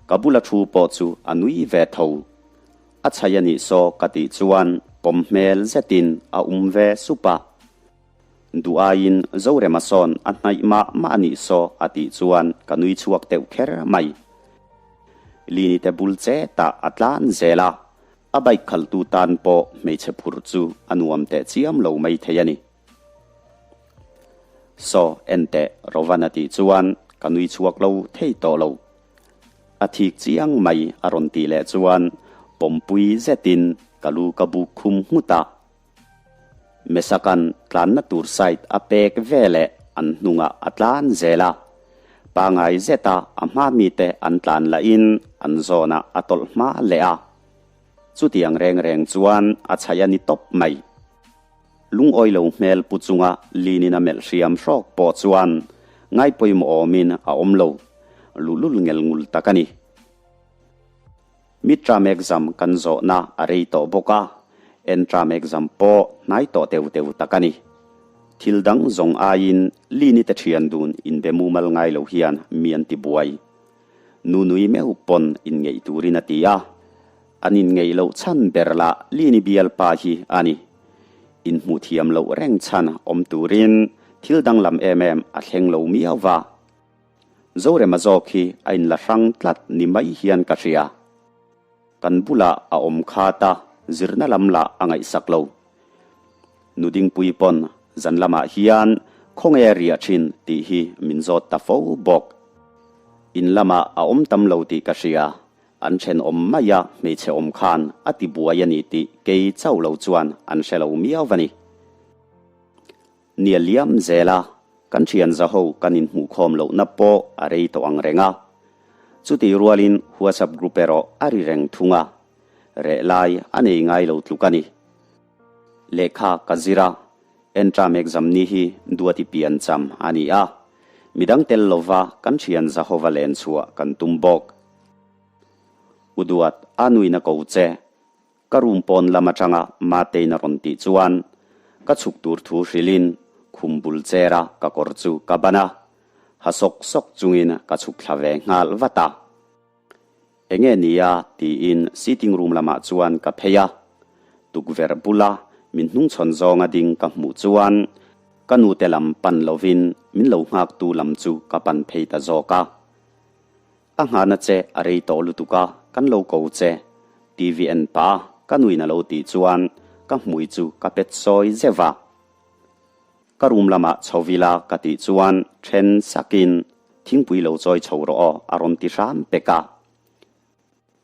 Ka bula thu pawh chu a nui ve tho. A chhai a nih saw ka tih chuan pawm hmel zetin a um ve sup a. Duh aiin Zorema sawn a hnaih mah mah a nih saw a tih chuan ka nui chhuak deuh kher mai. Lini te bul chetah a tlan zel a, a bike khaltu tan pawh hmeichhe phur chu a nuam teh chiam lo mai thei a ni. Saw en teh Rovan a tih chuan ka nui chhuak lo thei tawh lo. A thik chiang mai a rawn tih leh chuan pawmpui zetin ka lu ka buk khum nghut a. Mesakan tlanna tur side a pek ve leh an hnungah a tlan zel a. Pangai zeta a hma mite an tlan lahin an zawnah a tawlh hma leh a. Chutiang reng reng chuan a chhai a ni tawp mai. Lungawi lo hmel pu chunga Linin a melh hriam hrawk pawh chuan ngaipawimawh awmin a awm lo, luhlul ngel ngul tak a ni. Mid-term exam kan zawhna a rei tawh bawk a, end-term exam pawh hnai tawh teu teu tak a ni. Thil dang zawng aiin Lini te thian dun inbe mumal ngai lo hian mi an ti buai. Nunui meuh pawn inngeih turin a ti a. An inngeih loh chhan ber lah Lini bialpa hi a ni. Inhmuh thiam loh reng chhan awm turin thil danglam em em a thleng lo miau va. Zorema zawk hi a inla hrang tlat ni mai hian ka hria. Kan bulah a awm khat a, zirna lam lah a ngaihsak lo. Nudingpui pawn zan lamah hian khawnge a riah thin tih hi min zawt ta fo bawk. In lamah a awm tam lo tih ka hria. An thenawm maia hmeichhe awm khan a ti buai a ni tih kei chauh lo chuan an hre lo miau a ni. Nia liam zela kan thian zaho kan inhmuhkhawm lohna pawh a rei tawh ang reng a. Chutih rualin WhatsApp group erawh a ri reng thung a, reh lai a nei ngai lo tluk a ni. Lehkha ka zir a, Entram exam ni hi Duati pian cham a ni a, midang tel lova kan thian Zahova len chhuah kan tum bawk. U Duat, a nuina ko che. Ka room pawn lam atanga Matein a rawn tih chuan Ka chhuk tur thu hrilhin khum bul chair a ka kawr chu ka ban a, ha sawk sawk chungin ka chhuk thla ve nghal vat a. Enge nia tiin sitting room lamah chuan ka phei a, tukverh bula min hnungchhawn zawnga ding ka hmuh chuan ka nute lam pan lovin min lo nghaktu lam chu ka pan phei ta zawk a. Ka nghahna che a rei tawh lutuk a, kan lo ko che. TV en pah a ka nuin a lo tih chuan ka hmui chu ka pet sawi zeuh a. Ka room lamah chho vila ka tih chuan then sakin thingpui lo chawi chho rawh aw a rawn ti hram pek a.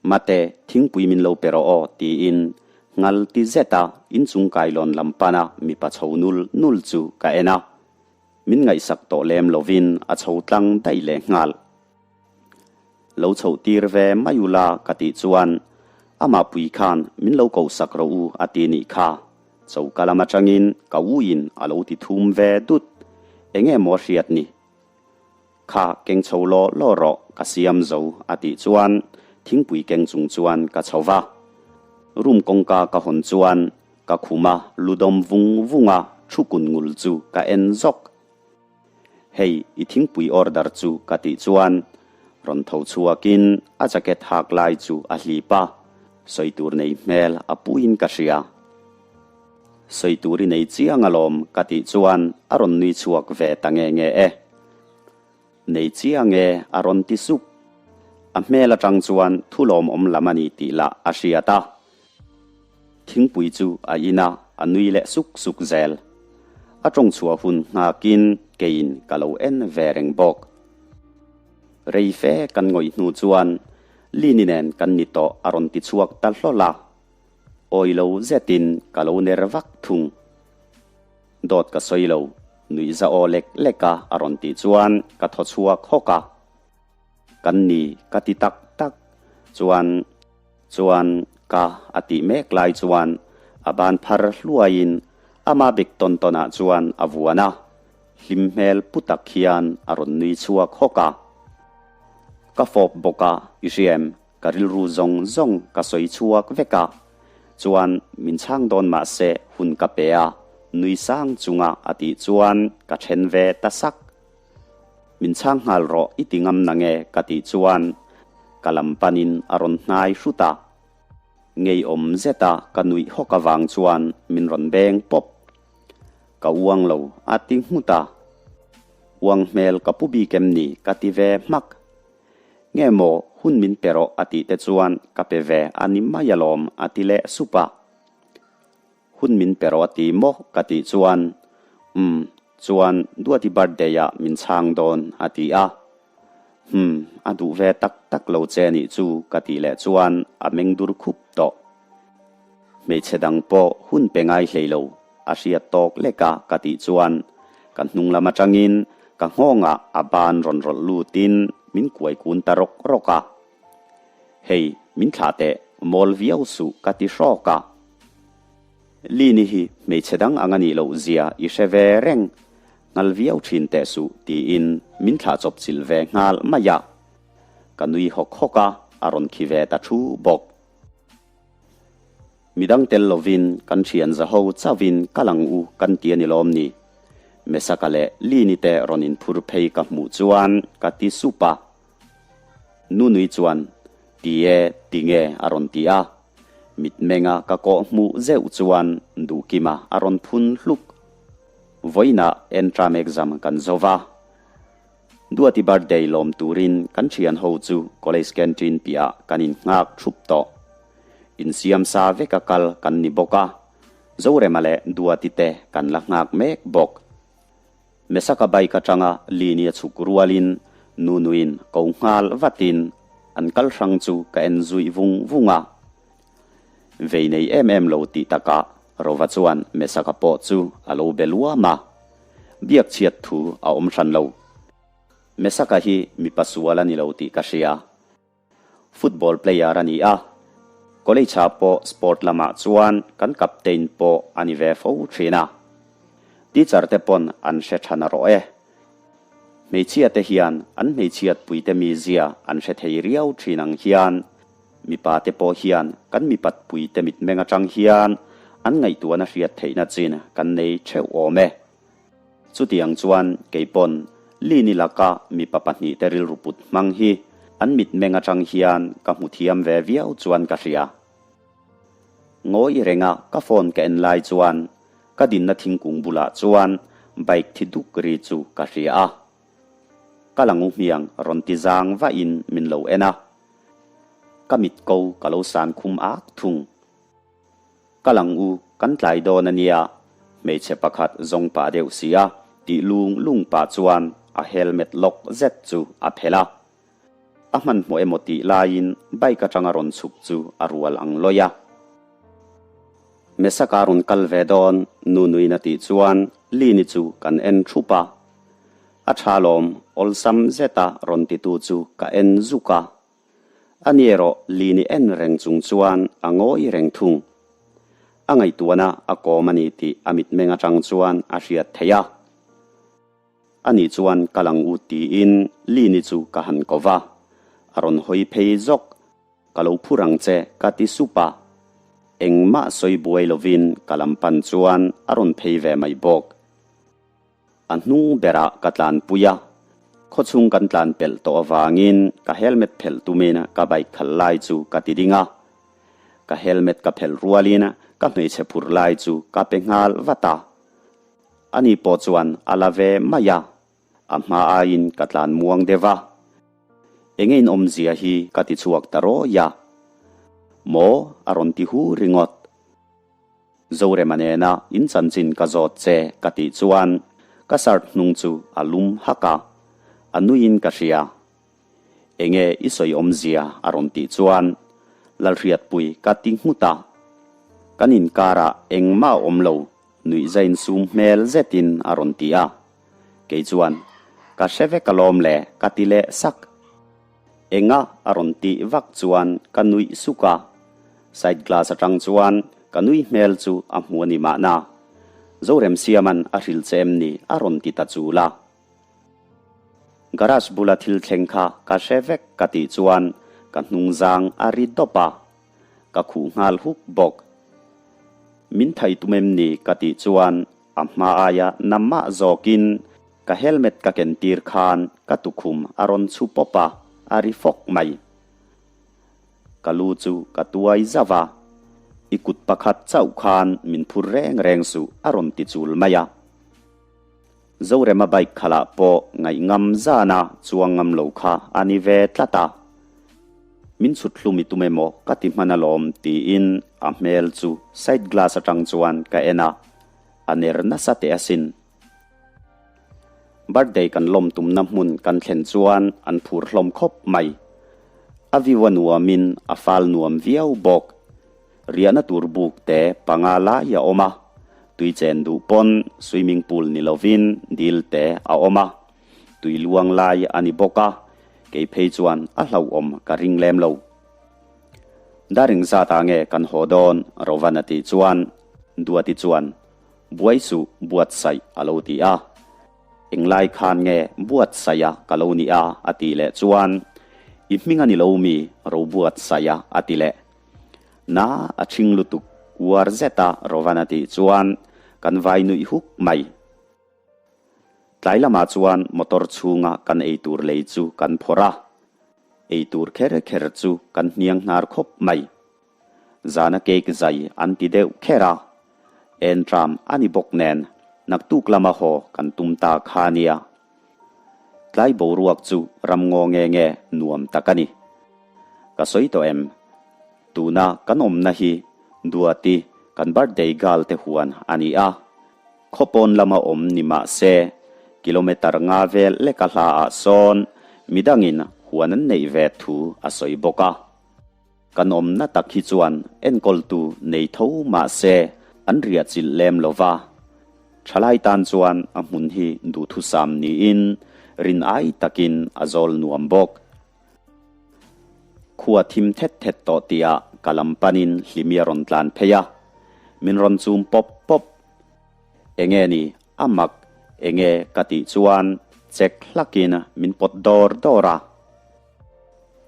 Mate, thingpui min lo pe rawh aw tiin ngal ti zet a inchung kailawn lam pana mipa chho nul nul chu ka en a. Min ngaihsak tawh lem lovin a chho tlang daih leh nghal. Lo chhoh tir ve mai ula ka tih chuan amah pui khan min lo kohsak rawh u a ti nih kha. Choka lam atangin ka u in a lo ti thum ve dut. Enge maw a hriat ni? Kha keng chho law law rawh ka siam zo a tih chuan thingpui keng chung chuan ka chho va. Room kawngka ka hawn chuan ka khum a ludawm vung vung a thu kun ngul chu ka en zawk. Hei i thingpui order chu ka tih chuan rawn tho chhuakin a jacket hak lai chu a hlip a, sawi tur nei hmel a puiin ka hria. Sawi tur i nei chiang alawm ka tih chuan a rawn nui chhuak ve ta nge nge e. Nei chiang e a rawn ti sup. A hmel atang chuan thu lawmawm lam a ni tih lah a hriat a. Thingpui chu a in a, a nui leh suk suk zel. A tawng chhuah hun nghakin keiin ka lo en ve reng bawk. Rei fe kan ngawih hnu chuan Lini nen kan ni tawh a rawn ti chhuak ta hlawl a. Awi lo zetin ka lo ner vak thung. Dawt ka sawi lo, nuih za aw lek lek a a rawn tih chuan ka thaw chhuak hawk a. Kan ni ka ti tak tak chuan chuan ka a tih mek lai chuan a ban phar hluaiin ama bek tawn tawnah chuan a vuan a, hlim hmel pu tak hian a rawn nui chhuak hawk a. Ka fawp bawk a, i hria em? Ka rilru zawng zawng ka sawi chhuak vek a, chuan min chhang dawn mah se hun ka pe a, nui sang chunga a tih chuan ka then ve ta sak. Min chhang nghal rawh i ti ngam nange ka tih chuan ka lam panin a rawn hnai hrut a. Ngeiawm zeta ka nuih hawk avang chuan min rawn beng pawp. Ka uang lo a ti nghut a. Uang hmel ka pu bik em ni ka ti ve hmak. Nge maw hun min pe rawh a tih te chuan ka pe ve a ni mai alawm a ti leh sup a. Hun min pe rawh a ti maw ka tih chuan umm chuan Duati birthday ah min chhang dawn a ti a. Humm a duh ve tak tak lo che nih chu ka tih leh chuan a meng dur khup tawh. Hmeichhe dang pawh hun pe ngai hlei lo a hriat tawk lek a ka tih chuan ka hnung lam atangin ka nghawngah a ban rawn rawlh lutin min kuai kun ta rawk rawk a. Hei min thlah teh mawl viau suh ka ti hrawk a. Lini hi hmeichhe dang ang a nih loh zia i hre ve reng, nghal viau thin teh suh tiin min thlah chawp chilh ve nghal mai a. Ka nui hawk hawk a, a rawn khi ve ta thu bawk. Midang tel lovin kan thian zaho chauhin kal ang u kan ti a ni lawm ni? Mesaka leh Lini te rawn inphur phei ka hmuh chuan ka ti sup a. Nunui chuan, Ti e, ti nge a rawn ti a. Mitmenga ka kawh hmuh zeuh chuan Duhkima a rawn phun hluk. Vawiinah entram exam kan zo va. Duati birthday lawm turin kan thian ho chu college canteen piahah kan innghak thup tawh. Insiam sa veka kal kan ni bawk a, Zorema leh Duati te kan la nghak mek bawk. Mesaka bike atanga Lini a chhuk rualin Nunuin ko nghal vatin an kal hrang chu ka en zuih vung vung a. Vei nei em em lo tih takah Rova chuan Mesaka pawh chu a lo be luam a. Biak chhiat thu a awm hran lo. Mesaka hi mipa sual a ni lo tih ka hria. Football player a ni a, college ah pawh sport lamah chuan kan captain pawh a ni ve fo thin a. Teacher te pawn an hre tha na rawh e. Hmeichhia te hian an hmeichhiat puite mizia an hre thei riau thin ang hian mipa te pawh hian kan mipat puite mitmeng atang hian an ngaihtuahna hriat theihna chin kan nei theuh awm e. Chutiang chuan keipawn Lini laka mipa pahnihte rilru put hmang hi an mitmeng atang hian ka hmu thiam ve viau chuan ka hria. Ngawi renga ka phone ka en lai chuan ka dinna thingkung bulah chuan bike thi duk ri chu ka hria a. Ka la ngu hmiang rawn ti zang vahin min lo en a. Ka mit ko ka lo san khum ak thung. Ka lang u, kan tlai dawn a nia, hmeichhe pakhat zawng pah deuh si a tih lung lung pah chuan a helmet lock zet chu a phelh a. A hmanhmawh emaw tih laiin bike atanga rawn chhuk chu a rual ang lawih a. Mesaka rawn kal ve dawn Nunuin a tih chuan Lini chu kan en thup a. A tha lawm, awlsam zeta rawn titu chu ka en zuk a. Ani erawh Lini en reng chung chuan a ngawi reng thung. A ngaihtuahna a kawm a ni tih a mitmeng atang chuan a hriat theih a. Ani chuan ka lang u tiin Lini chu ka han ko va, a rawn hawi phei zawk. Ka lo phur ang che ka ti sup a, engmah sawi buai lovin ka lam pan chuan a rawn phei ve mai bawk. A hnung berah ka tlanpui a, khawchhung kan tlan pelh tawh avangin ka helmet phelh tumin ka bike khalh lai chu ka ti ding a. Ka helmet ka phelh rualin ka hmeichhe phur lai chu ka pe nghal vat a. Ani pawh chuan a la ve mai a, a hma aiin ka tlan muang deuh a. Enge in awmzia hi ka ti chhuak ta rawih a. Maw a rawn ti hu ringawt. Zorema nena in chanchin ka zawt che ka tih chuan ka shirt hnung chu a lum hak a, a nuiin ka hria. Enge i sawi awmzia a rawn tih chuan Lalhriatpui ka ti nghut a. Kan inkarah engmah a awm lo nuihza insum hmel zetin a rawn ti a. Kei chuan ka hre vek alawm le ka ti leh sak. Enga a rawn tih vak chuan ka nuih suk a, side glass atang chuan ka nui hmel chu a hmu a ni mahna. Zoremsiama'n a hrilh che em ni a rawn ti ta chul a. Garage bula thil thleng kha ka hre vek ka tih chuan ka hnungzang a ri dawp a, ka khuh nghal huk bawk. Min thai tum em ni ka tih chuan a hma aia na mah zawkin Ka helmet ka ken tir khan ka tukhum a rawn chhu pawp a, a ri fawk mai. Ka lu chu ka tuai zauh a, I kut pakhat chauh khan min phur reng reng suh a rawn ti chul mai a. Zorema bike khalah pawh ngaih ngam zana chuang ngam lo kha a ni ve tlat a. Min chhut hlum i tum emaw ka ti hman alawm tiin a hmel chu side glass atang chuan ka en a, a ner nasa teh asin. Birthday kan lawm tumna hmun kan thlen chuan an phur hlawm khawp mai. A view a nuamin a fal nuam viau bawk. Riahna tur buk te panga lai a awm a, tui chen duh pawn swimming pool ni lovin dil te a awm a, tui luang lai a ni bawk a, kei phei chuan a hlauhawm ka ring lem lo. Daring zat ah nge kan haw dawn Rovan a tih chuan Duati chuan Buai suh buatsaih a lo ti a. Englai khan nge buatsaih a ka lo nih a a tih leh chuan I hming a ni lo mi ro buatsaih a a ti leh. Na a ṭhing lutuk uar zet a Rovan a tih chuan kan vai nuih huk mai. Tlai lamah chuan motor chhunga kan eitur lei chu kan phawrh a. Eitur kher kher chu kan hniang hnar khawp mai. Zana cake zai an ti deuh kher a, entram a ni bawk nen naktuk lama haw kan tum ta kha nia. Tlai boruak chu ramngaw nge nge nuam tak a ni. Ka sawi tawh em? Tuna kan awmna hi Duati kan birthday girl te huan a ni a, khawpawn lama awm ni mah se kilometer nga vel leka hla ah sawn midangin huan an neih ve thu a sawi bawk a. Kan awmna tak hi chuan enkawltu nei tho mah se an riah chilh lem lo va. Thalai tan chuan a hmun hi duhthusam niin rin ai takin a zawl nuam bawk. Khua thim thet thet tawh tihah ka lam panin Hlimi a rawn tlan phei a, min rawn chum pawp pawp. Enge ni a mak enge ka tih chuan chek hlakin min pawt dawr dawr a.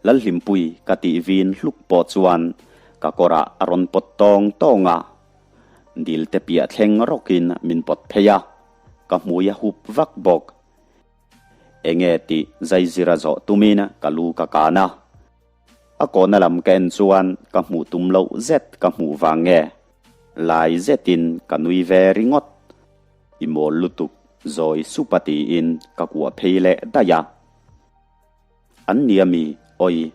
Lalhlimpui ka tih vin hluk pawh chuan ka kawrah a rawn pawt tawng tawng a. Dil te piah thleng rawkin min pawt phei a, ka hmui a hup vak bawk. Enge tih zaizira zawh tumin ka lu ka kan a. A kawhna lam ka en chuan ka hmuh tum loh zet ka hmuh vang nge lai zetin ka nui ve ringawt. I mawl lutuk zawi sup a tiin ka kuah phei leh daih a. An ni ami? Awi,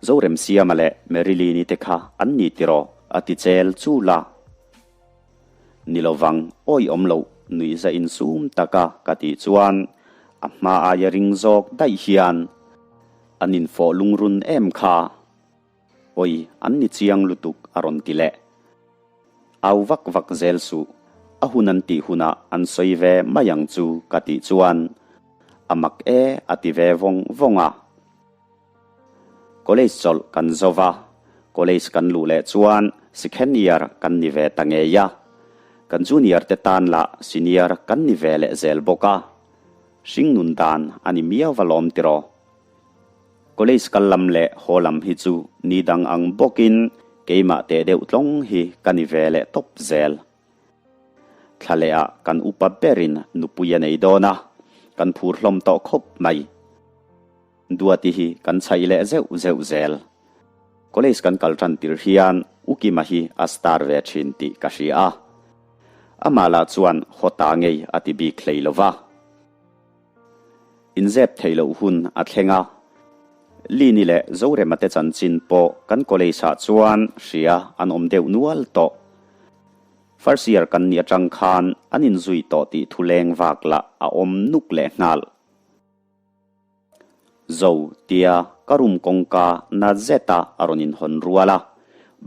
Zoremsiama leh Marilyn-i te kha an ni tiraw? a ti chel chul a. Ni lovang, awi awm loh nuihza insum taka ka tih chuan a hma aia ring zawk daih hian an infawh lungrun em kha. Awi, an ni chiang lutuk a rawn ti leh. Au vak vak zel suh, a hun an tih hunah an sawi ve mai ang chu ka tih chuan a mak e a ti ve vawng vawng a. College chawlh kan zo va, college kan luh leh chuan second year kan ni ve ta ngei a, kan junior te tan lah senior kan ni ve leh zel bawk a, hringnun dan a ni miau va lawm tiraw. College kal lam leh haw lam hi chu ni dang ang bawkin keimah teh deuh tlawng hi ka ni ve leh tawp zel. Thla leh ah kan upa berin nupui a nei dawn a, kan phur hlawm tawh khawp mai. Duati hi kan chhaih leh zeuh zeuh zel. College kan kal tan tir hian U Kima hi a star ve thin tih ka hria a. Amah lah chuan haw ta ngei a ti bik hlei lo va. Inzep theih loh hun a thleng a, Lini leh Zorema te chanchin pawh kan college ah chuan hria an awm deuh nual tawh. First year kan nih atang khan an inzui tawh tih thu leng vak lah a awm nuk leh nghal. Zo tia ka room kawngka na zeta a rawn inhawn rual a,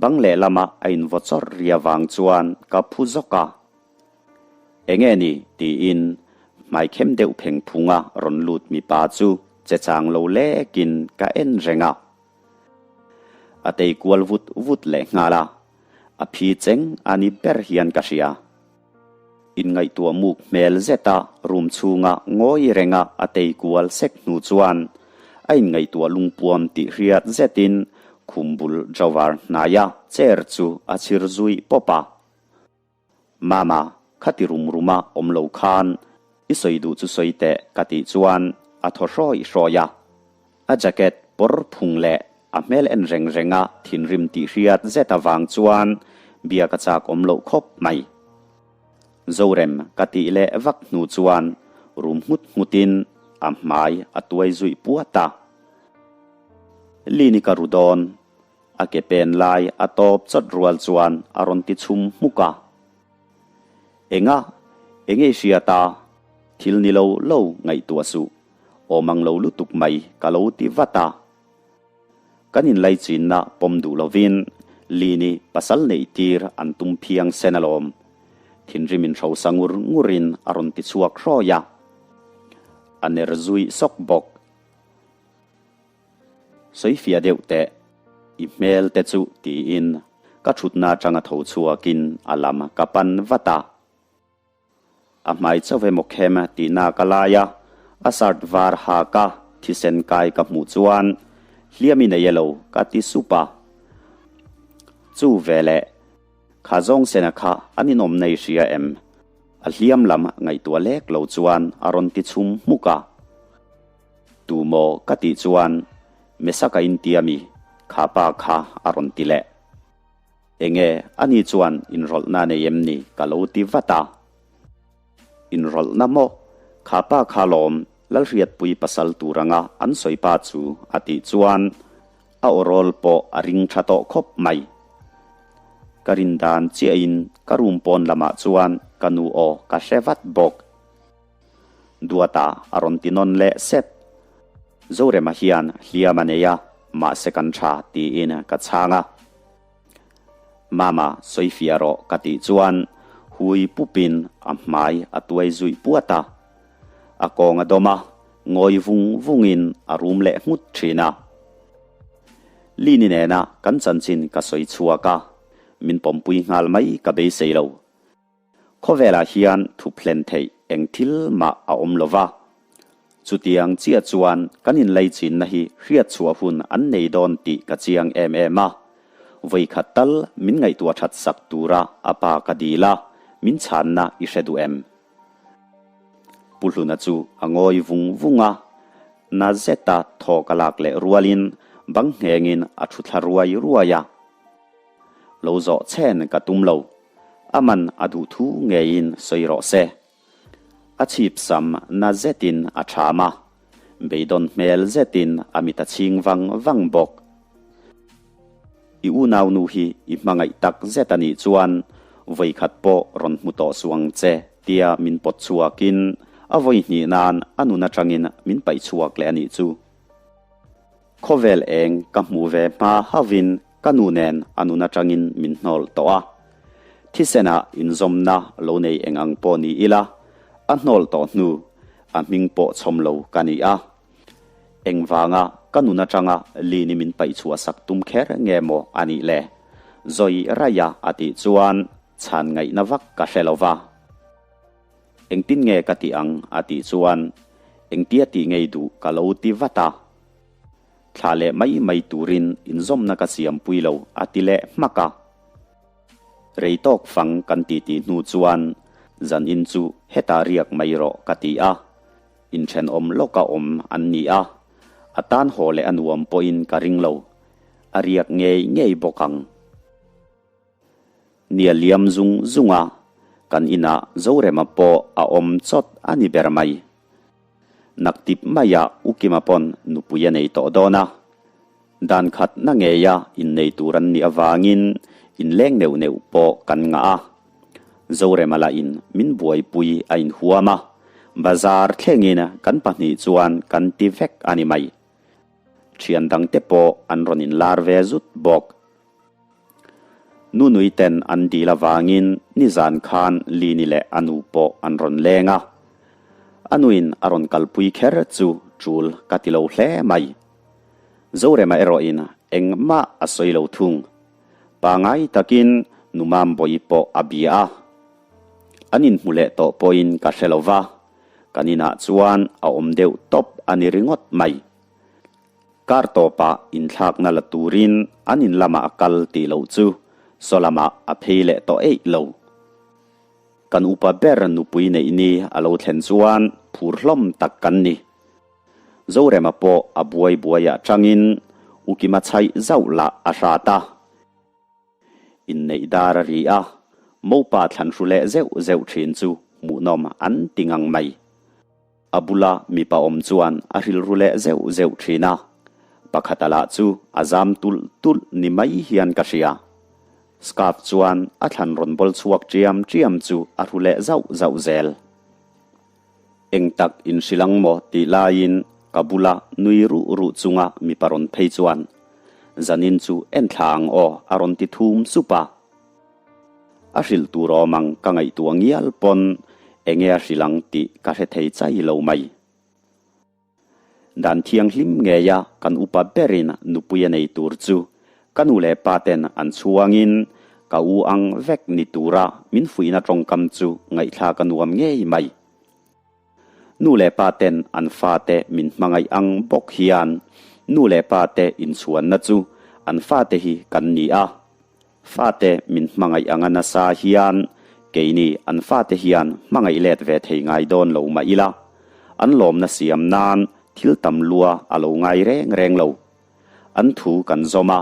bang lehlama a invaw chawrh ri avang chuan ka phu zawk a. Enge ni? tiin hmaikhem deuh pheng phunga rawn lut mipa chu che chang lo lekin ka en reng a. A tei kual vut vut leh nghal a, a phi cheng a ni ber hian ka hria. Inngaihtuah muk hmel zeta room chhunga ngawi renga a tei kual sek hnu chuan a inngaihtuah lungpuam tih hriat zetin khum bul drawer hnaia chair chu a chhir zui pawp a. Mama, khati rum ruma awm lo khan i sawi duh chu sawi teh ka tih chuan a thaw hrawi hrawi a. A jacket pawr phung leh a hmel en reng renga thinrim tih hriat zet avang chuan bia ka chak awm loh khawp mai. Zorem ka tih leh vak hnu chuan rum nghut nghutin a hmai a tuai zuih puat a. Lini ka ru dawn A ke pen lai a tawp chawt rual chuan a rawn ti chhum hmuk a. Enga? Enge i hriat a? Thil ni lo lo ngaihtuah suh. Awm ang lo lutuk mai ka lo ti vat a. Kan inlaichinna pawm duh lovin Lini pasal neih tir an tum phiang sen alawm. Thinrim in hrosa ngur ngurin a rawn ti chhuak hrawi a. A ner zui sawk bawk. Sawifiah deuh teh, i hmel te chu tiin ka thutna atanga tho chhuakin a lam ka pan vat a. A hmai chauh emaw khem tihna ka lai a, a shirt var hak a thisen kai ka hmuh chuan hliam i nei elo ka ti sup a. Chu veleh kha zawng sena kha an inawm nei hria em? A hliam lam ngaihtuah lek lo chuan a rawn ti chhum hmuk a. Tu maw ka tih chuan Mesaka in tia mi kha pa kha a rawn ti leh. Enge ani chuan inrawlhna nei em ni ka lo ti vat a. Inrawlhna maw? Kha pa kha lawm Lalhriatpui pasal tur anga an sawi pa chu a tih chuan a aw rawl pawh a ring tha tawh khawp mai. Ka rin dan chiahin ka room pawn lamah chuan ka nu aw ka hre vat bawk. Duata a rawn ti nawn leh sep. Zorema hian hliam a nei a, mahse kan tha tiin ka chhang a. Mama, sawifiah rawh ka tih chuan hui pupin a hmai a tuai zuih puat a. A kawng a dawm a, ngawi vung vungin a rum leh nghut thin a. Lini nena kan chanchin ka sawi chhuak a, min pawmpui nghal mai ka beisei lo. Khawvelah hian thup hlen theih eng thil mah a awm lo va. Chutiang chiah chuan kan inleichinna hi hriatchhuah hun an nei dawn tih ka chiang em em a. Vawikhat tal min ngaihtuah that sak tura a pa ka dil a, min chhanna i hre duh em? Pu Hluna chu a ngawi vung vung a, na zeta thaw ka lak leh rualin bang nghengin a thu thla ruai ruai a. Lo zawh chhen ka tum lo, a man a duh thu ngeiin sawi rawh se. A chhip sam na zetin a ṭham a, beidawn hmel zetin a mit a chhing vang vang bawk. I unaunu hi i hmangaih tak zet a nih chuan vawikhat pawh rawn hmu tawh suh ang che tia min pawt chhuakin a vawi hnih nan a nun atangin min paih chhuak leh a nih chu. Khawvel eng ka hmuh ve hma hauhin ka nu nen a nun atangin min hnawl tawh a. Thisenah inzawmna lo nei eng ang pawh ni ila a hnawl tawh hnu a hming pawh chhawm lo ka ni a. Engvanga ka nun atanga Lini min paih chhuah sak tum kher nge maw a nih le? Zawi raia a tih chuan chhan ngaihna vak ka hre lo va. Engtin nge ka tih ang a tih chuan engtia tih ngei duh ka lo ti vat a. Thla leh mai mai turin inzawmna ka siampui lo a ti leh hmak a. Rei tawk fang kan titi hnu chuan zanin chu hetah riak mai rawh ka ti a. Inthenawm lawka awm an ni a, a tan haw leh a nuam pawhin ka ring lo. A riak ngei ngei bawk ang. Nia liam zung zung a, kan inah Zorema pawh a awm chawt a ni ber mai. Naktip maiah U Kima pawn nupui a nei tawh dawn a. Dan khat na ngeia innei tur an nih avangin inleng neuh neuh pawh kan ngah a. Zorema lahin min buaipui a inhuam a, bazar thlengin kan pahnih chuan kan ti vek a ni mai. Thian dangte pawh an rawn inlar ve zut bawk. Nunui ten an dil avangin nizan khan Lini leh a nu pawh an rawn leng a. A nuin a rawn kalpui kher chu tul ka ti lo hle mai. Zorema erawhin engmah a sawi lo thung. Pangai takin nu Mambawi pawh a bia a. An inhmu leh tawh pawhin ka hre lo va, kan inah chuan a awm deuh tawp a ni ringawt mai. Kar tawpah inthlakna la turin an in lamah a kal tih loh chu saw lamah a phei leh tawh eih lo. Kan upa ber nupui neih ni a lo thlen chuan phur hlawm tak kan ni. Zorema pawh a buai buaiah tangin Ukima chhaih zauh lah a hrat a. Inneih dar a ri a, mopa thlan hru leh zeuh zeuh thin chu hmuhnawm an ti ngang mai. A bula mipa awm chuan a hrilru leh zeuh zeuh thin a, pakhata lah chu a zam tulh tulh ni mai hian ka hria. Scarf chuan a thlan rawn bawl chhuak ṭiam ṭiam chu a hru leh zauh zauh zel. Eng tak inhrilh ang maw tih laiin ka bula nui ruh ruh chunga mipa rawn phei chuan, Zanin chu en thla ang aw a rawn ti thum sup a. A hrilh tur awm ang ka ngaihtuah ngial pawn enge a hrilh ang tih ka hre thei chai lo mai. Dan thianghlim ngeia kan upa berin nupui a nei tur chu ka nu leh pa ten an chhuangin ka u ang vek ni tura min fuihna tawngkam chu ngaihthlak a nuam ngei mai. Nu leh pa ten an fate min hmangaih ang bawk hian nu leh pa te inchhuanna chu an fate hi kan ni a. Fate min hmangaih anga nasa hian keini an fate hian hmangaih let ve thei ngai dawn lo mah ila, an lawmna siam nan thil tam lua a lo ngai reng reng lo. An thu kan zawm a,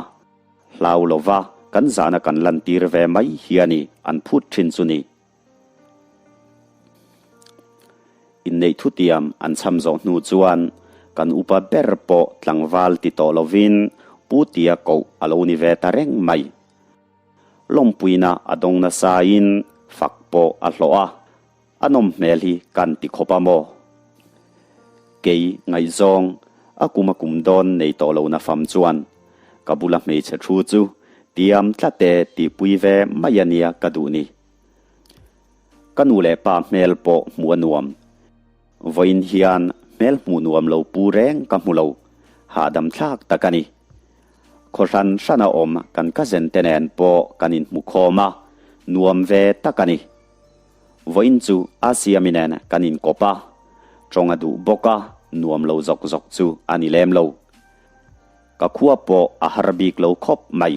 hlau lova kan zahna kan lantir ve mai hian i an phut thin chu ni. Inneih thutiam an chham zawh hnu chuan kan upa ber pawh tlangval ti tawh lovin Pu Tia koh a lo ni ve ta reng mai. Lawmpuina a dawng nasain fak pawh a hlawh a, a nawm hmel hi kan ti khawp a maw? Kei ngaihzawng a kum a kum dawn nei tawh lo nafam chuan ka bula hmeichhe thu chu tiam tlat e tihpui ve mai a nia ka duh ni. Ka nu leh pa hmel pawh hmuh a nuam. Vawiin hian hmel hmuh nuam lo pu reng ka hmu lo, hahdam thlak tak a ni. Khaw hran hrana awm kan cousin te nen pawh kan inhmu khawm a, nuam ve tak a ni. Vawiin chu Asiami nen kan inkawp a, tawng a duh bawk a, nuam lo zawk zawk chu a ni lem lo. Ka khua pawh a har bik lo khawp mai.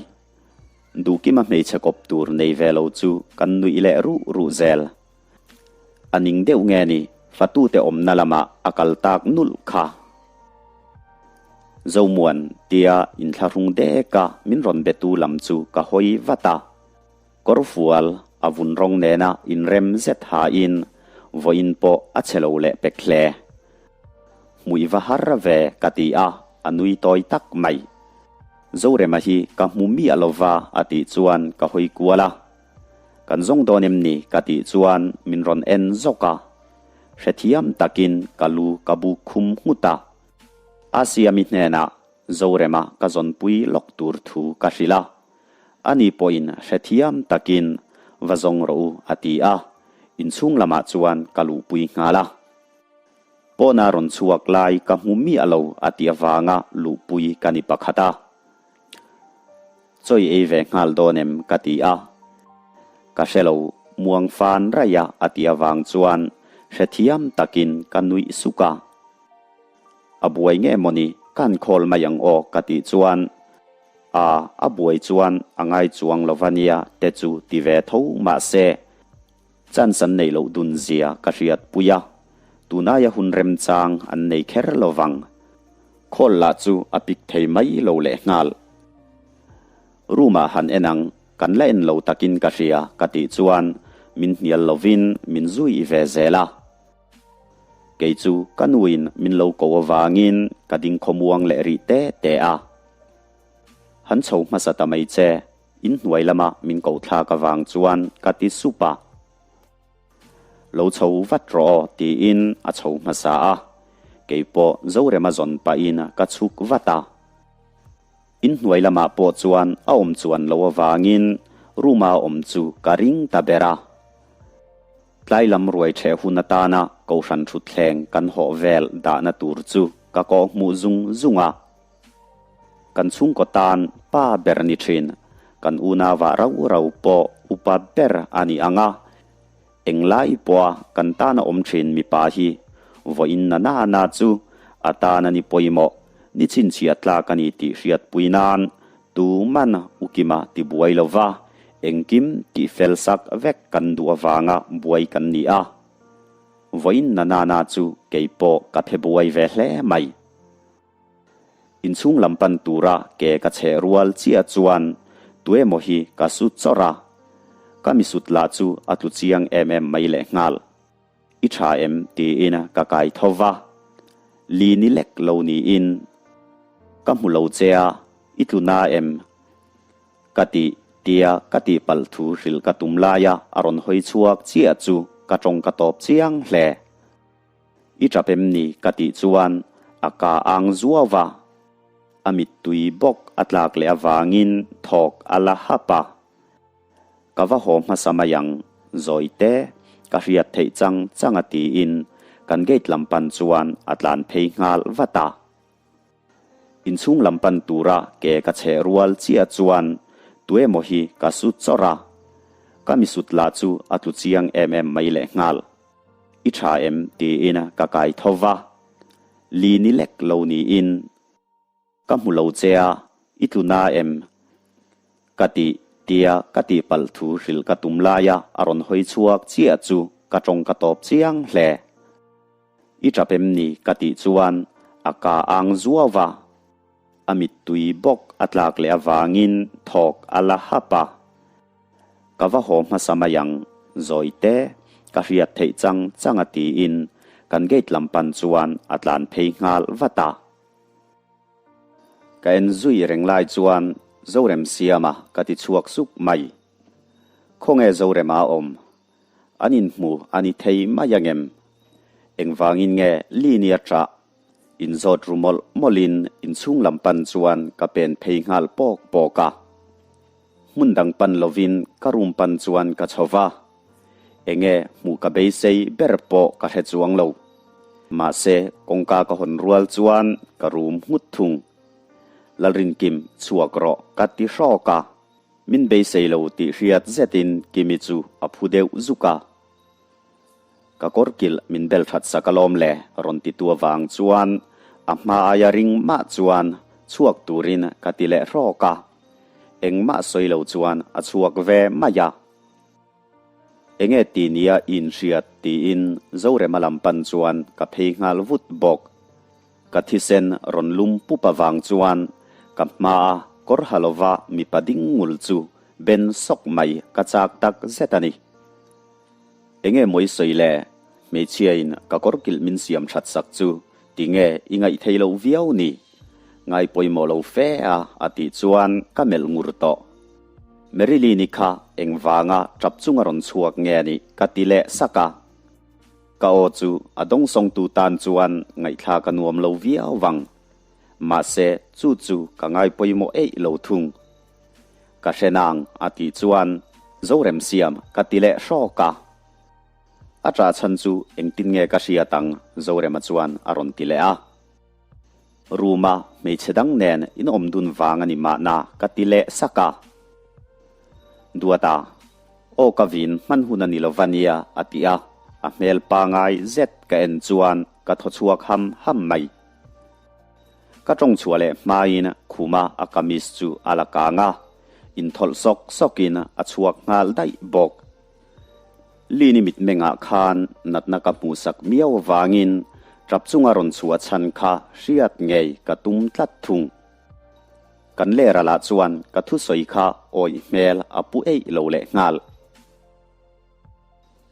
Duhkima hmeichhe kawp tur nei ve lo chu kan nuih leh ruh ruh zel. A ning deuh nge ni, fatute awmna lamah a kal tak nulh kha. Zomuan tia inthlahrung deka min rawn betu lam chu ka hawi vat a. Kawrfual a vun rawng nena inrem zet hain vawiin pawh a che lo leh pek hle. Hmuih va har ve ka ti a, a nui tawi tak mai. Zorema hi ka hmu miah lova a tih chuan ka hawi kual a. Kan zawng dawn em ni ka tih chuan min rawn en zawk a. Hrethiam takin ka lu ka buk khum nghut a. A siami hnenah Zorema ka zawnpui lawk tur thu ka hrilh a. Ani pawhin hrethiam takin va zawng rawh u a ti a, inchhung lamah chuan ka luhpui nghal a. Pawna rawn chhuak lai ka hmu miah lo a tih avanga luhpui ka ni pakhat a. Chawi ei ve nghal dawn em ka ti a. Ka hre lo muang fan raih a a tih avang chuan hrethiam takin ka nuih suk a. A buai nge mawni ka han khawl mai ang aw ka tih chuan a a buai chuan a ngai chuang lo va nia te chu ti ve tho mahse chance an nei loh dun zia ka hriat pui a, tun aia hun remchang an nei kher lo vang. Khawl lah chu a pik thei mai lo leh nghal. Room ah han en ang, kan la en lo takin ka hria ka tih chuan min hnial lovin min zui ve zel a. Kei chu ka nuin min lo ko avangin ka ding khawmuang leh rih te te a. Han chho hmasa ta mai che, in hnuai lama min ko thlak avang chuan ka ti sup a. Lo chho vat rawh aw tiin a chho hmasa a, kei pawh Zorema zawn pahin ka chhuk vat a. In hnuai lamah pawh chuan a awm chuan lo avangin room-a a awm chu ka ring ta ber a. Tlai lam ruai ṭheh hun atana Kohhran ṭhutthleng kan hawh vel dahna tur chu ka kawh hmuh zung zung a. Kan chhungkaw tan pa ber ni ṭhin, kan unauah rau rau pawh upa ber a ni ang a. Englai pawha kan tana awm ṭhin mipa hi vawiin na na na chu a tan a ni pawimawh, ni chhinchhiah tlak a ni tih hriatpui nan Tuman Ukima ti buai lo va, engkim tih fel sak vek kan duh avanga buai kan ni a. Vawiin na na na chu kei pawh ka phe buai ve hle mai. Inchhung lam pan tura ke ka chheh rual chiah chuan tuemaw hi ka su chawrh a, ka misut lah chu a tlu chiang em em mai lehnghal. I tha em? tiin ka kai tho va. Li ni lek lo niin ka hmu lo che a, i tlu na em? Ka ti tia ka tih palh thu hrilh ka tum laia a rawn hawi chhuak chiah chu ka tawng ka tawp chiang hle. I tap em ni? ka tih chuan a ka ang zuau va. A mittui bawk a tlak leh avangin thawk a la hap a. Ka va haw hmasa mai ang, zawi te, ka hriat theih chang chang a tiin kan gate lam pan chuan a tlan phei nghal vat a. Inchhung lam pan tura ke ka chheh rual chiah chuan tuemaw hi ka su chawrh a, ka misut lah chu a tlu chiang em em mai leh nghal. I tha em? tiin ka kai tho va, li ni lek lo niin. Ka hmu lo che a, i tlu na em? Ka ti tia ka tih palh thu hrilh ka tum laia a rawn hawi chhuak chiah chu ka tawng ka tawp chiang hle. I tap em ni? Ka tih chuan a ka ang zuau a, a mittui bawk a tlak leh avangin thawk a la hap a. Ka va haw hmasa mai ang, zawi te, ka hriat theih chang chang a tiin kan gate lam pan chuan a tlan phei nghal vat a. Ka en zui reng lai chuan Zorem siama ka ti chhuak sup mai. Khawnge Zorema a awm? An inhmu a ni thei mai angem? Engvangin nge Lini a ṭah? Inzawt ru mawlh mawlhin inchhung lam pan chuan ka pen phei nghal pawk pawk a. Hmun dang pan lovin ka room pan chuan ka chho va. Enge hmuh ka beisei ber pawh ka hre chuang lo. Mahse, kawngka ka hawn rual chuan ka rum nghut thung. Lalrinkim, chhuak rawh ka ti hrawk a. Min beisei lo tih hriat zetin Kimi chu a phu deuh zuk a. Ka kawr kilh min bel that sak alawm le rawn ti tu avang chuan a hma aia ring mah chuan chhuak turin ka ti leh hrawk a. Engmah sawi lo chuan a chhuak ve mai a. Enge ti nia i inhriat tiin Zorema lam pan chuan ka phei nghal vut bawk. Ka thisen rawn lum pup avang chuan ka hmaa kawr ha lova mipa ding ngul chu ben sawk mai ka chak tak zet a ni. Enge mawi sawi le? Hmeichhiain ka kawr kilh min siam that sak chu tinge i ngaih thei loh viau ni? Ngai pawimawh lo fe a a tih chuan ka melh ngur tawh. Marilyn-i kha engvanga tap chunga rawn chhuak nge nih ka ti leh sak a. Ka aw chu a dawngsawngtu tan chuan ngaihthlak a nuam lo viau vang. Mahse chu chu ka ngai pawimawh eih lo thung. Ka hre nang a tih chuan Zoremsiam ka ti leh hrawk a. A ṭah chhan chu engtin nge ka hriat ang Zorema chuan a rawn ti leh a. Room-a hmeichhe dang nen in awm dun vang a ni mahna ka ti leh sak a. Duata, Aw ka vin hman hun a ni lo va nia a ti a, a hmel pangai zet ka en chuan ka thaw chhuak ham ham mai. Ka tawng chhuah leh hmain khuma a kamis chu a la kang a, inthawlh sawk sawkin a chhuak nghal daih bawk. Lini mitmengah khan natna ka hmuhsak miau avangin tap chunga rawn chhuah chhan kha hriat ngei ka tum tlat thung. Kan lera lah chuan ka thusawi kha awih hmel a pu eih lo leh nghal.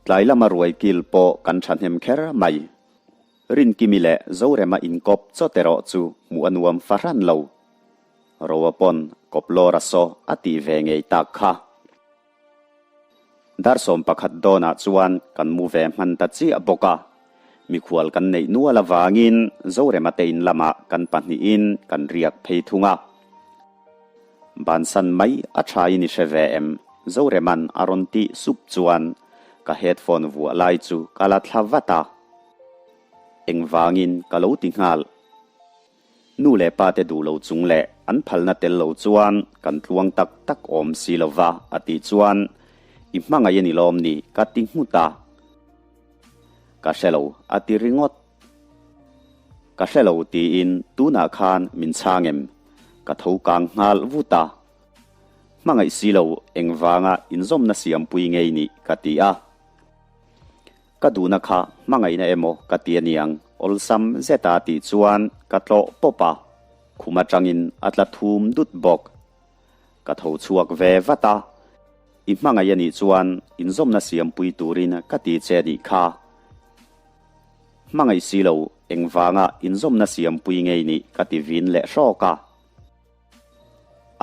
Tlai lama ruai kil pawh kan thahnem kher mai. Rinkimi leh Zorema inkawp chawt erawh chu hmuh a nuam fahran lo. Roa pawn kawp lawr a saw a tih ve ngei tak kha. Dar 11 dawnah chuan kan mu ve hman ta chiah bawk a. Mikhual kan neih nual avangin Zorema te in lamah kan pahnihin kan riak phei thung a. Bansan mai a tha in i hre ve em? Zorema'n a rawn tih sup chuan ka headphone vuah lai chu ka la thla vat a. Engvangin ka lo ti nghal. Nu leh pa te duh lo chung leh an phalna tel lo chuan kan tluang tak tak awm si lo va a tih chuan i hmangaih a ni lawm ni ka ti nghut a. Ka hre lo a ti ringawt. Ka hre lo tiin tunah khan min chhang em? Ka tho kang nghal vut a. Hmangaih si lo engvanga inzawmna siampui ngei nih ka ti a. Ka duhna kha hmangaihna emaw ka ti aniang awlsam zeta tih chuan ka tlawh pawp a, khum atangin a tla thum dut bawk. Ka tho chhuak ve vat a, I hmangaih anih chuan inzawmna siampui turin ka ti che nih kha. Hmangaih si lo engvanga inzawmna siampui ngei nih ka ti vin leh hrawk a.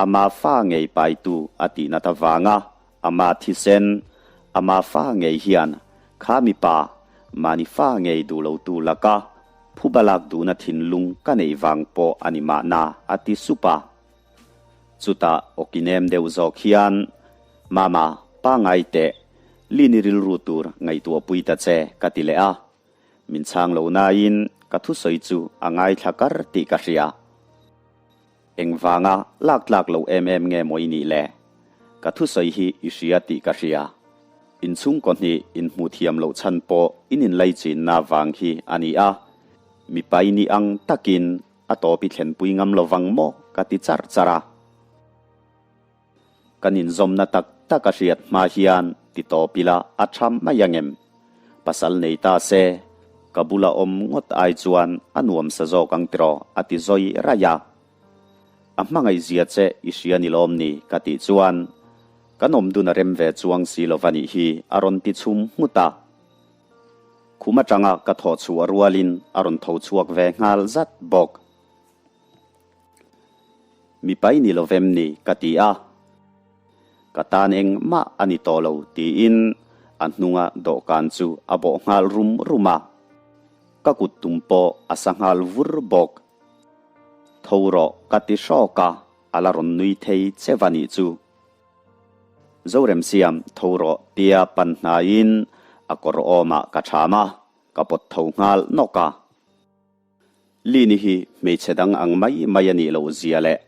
Ama fa ngei paitu a tih nat avanga ama thisen, ama fa ngei hian kha mipa, mahni fa ngei duh lotu laka phuba lak duhna thinlung ka neih vang pawh a ni mahna a ti sup a. Chutah awki nem deuh zawk hian, Mama, pangai teh, Lini rilru tur ngaihtuahpui ta che ka ti leh a. Min chhang lo nain ka thusawi chu a ngaithla kar tih ka hria. Engvanga lak tlak lo em em nge maw i nih le? Ka thusawi hi i hria tih ka hria. Inchhungkaw hnih inhmuh thiam loh chhan pawh in inlaichinna vang hi a ni a. Mipa i nih ang takin a tawp i thlenpui ngam lovang maw ka ti char char a. Kan inzawmna tak tak a hriat hma hian ti tawp ila a tha mai ang em? Pasal nei ta se, ka bula awm ngawt ai chuan a nuam sa zawk ang tiraw a ti zawi raih a. A hmangaihzia che i hria ni lawm ni ka tih chuan kan awm dun a rem ve chuang si lova nih hi a rawn ti chhum nghut a. Khum atanga ka thawh chhuah rualin a rawn tho chhuak ve nghal zat bawk. Mipa i ni lo vem ni ka ti a, ka tan engmah a ni tawh lo tiin a hnunga dawhkan chu a bawh nghal rum rum a, ka kut tum pawh a sa nghal vur bawk. Tho rawh ka ti hrawk a, a la rawn nui thei che va nih chu. Zoremsiam tho rawh tia pan hnaiin a kawr awmah ka ṭham a, ka pawt tho nghal nawk a. Lini hi hmeichhe dang ang mai mai a nih loh zia leh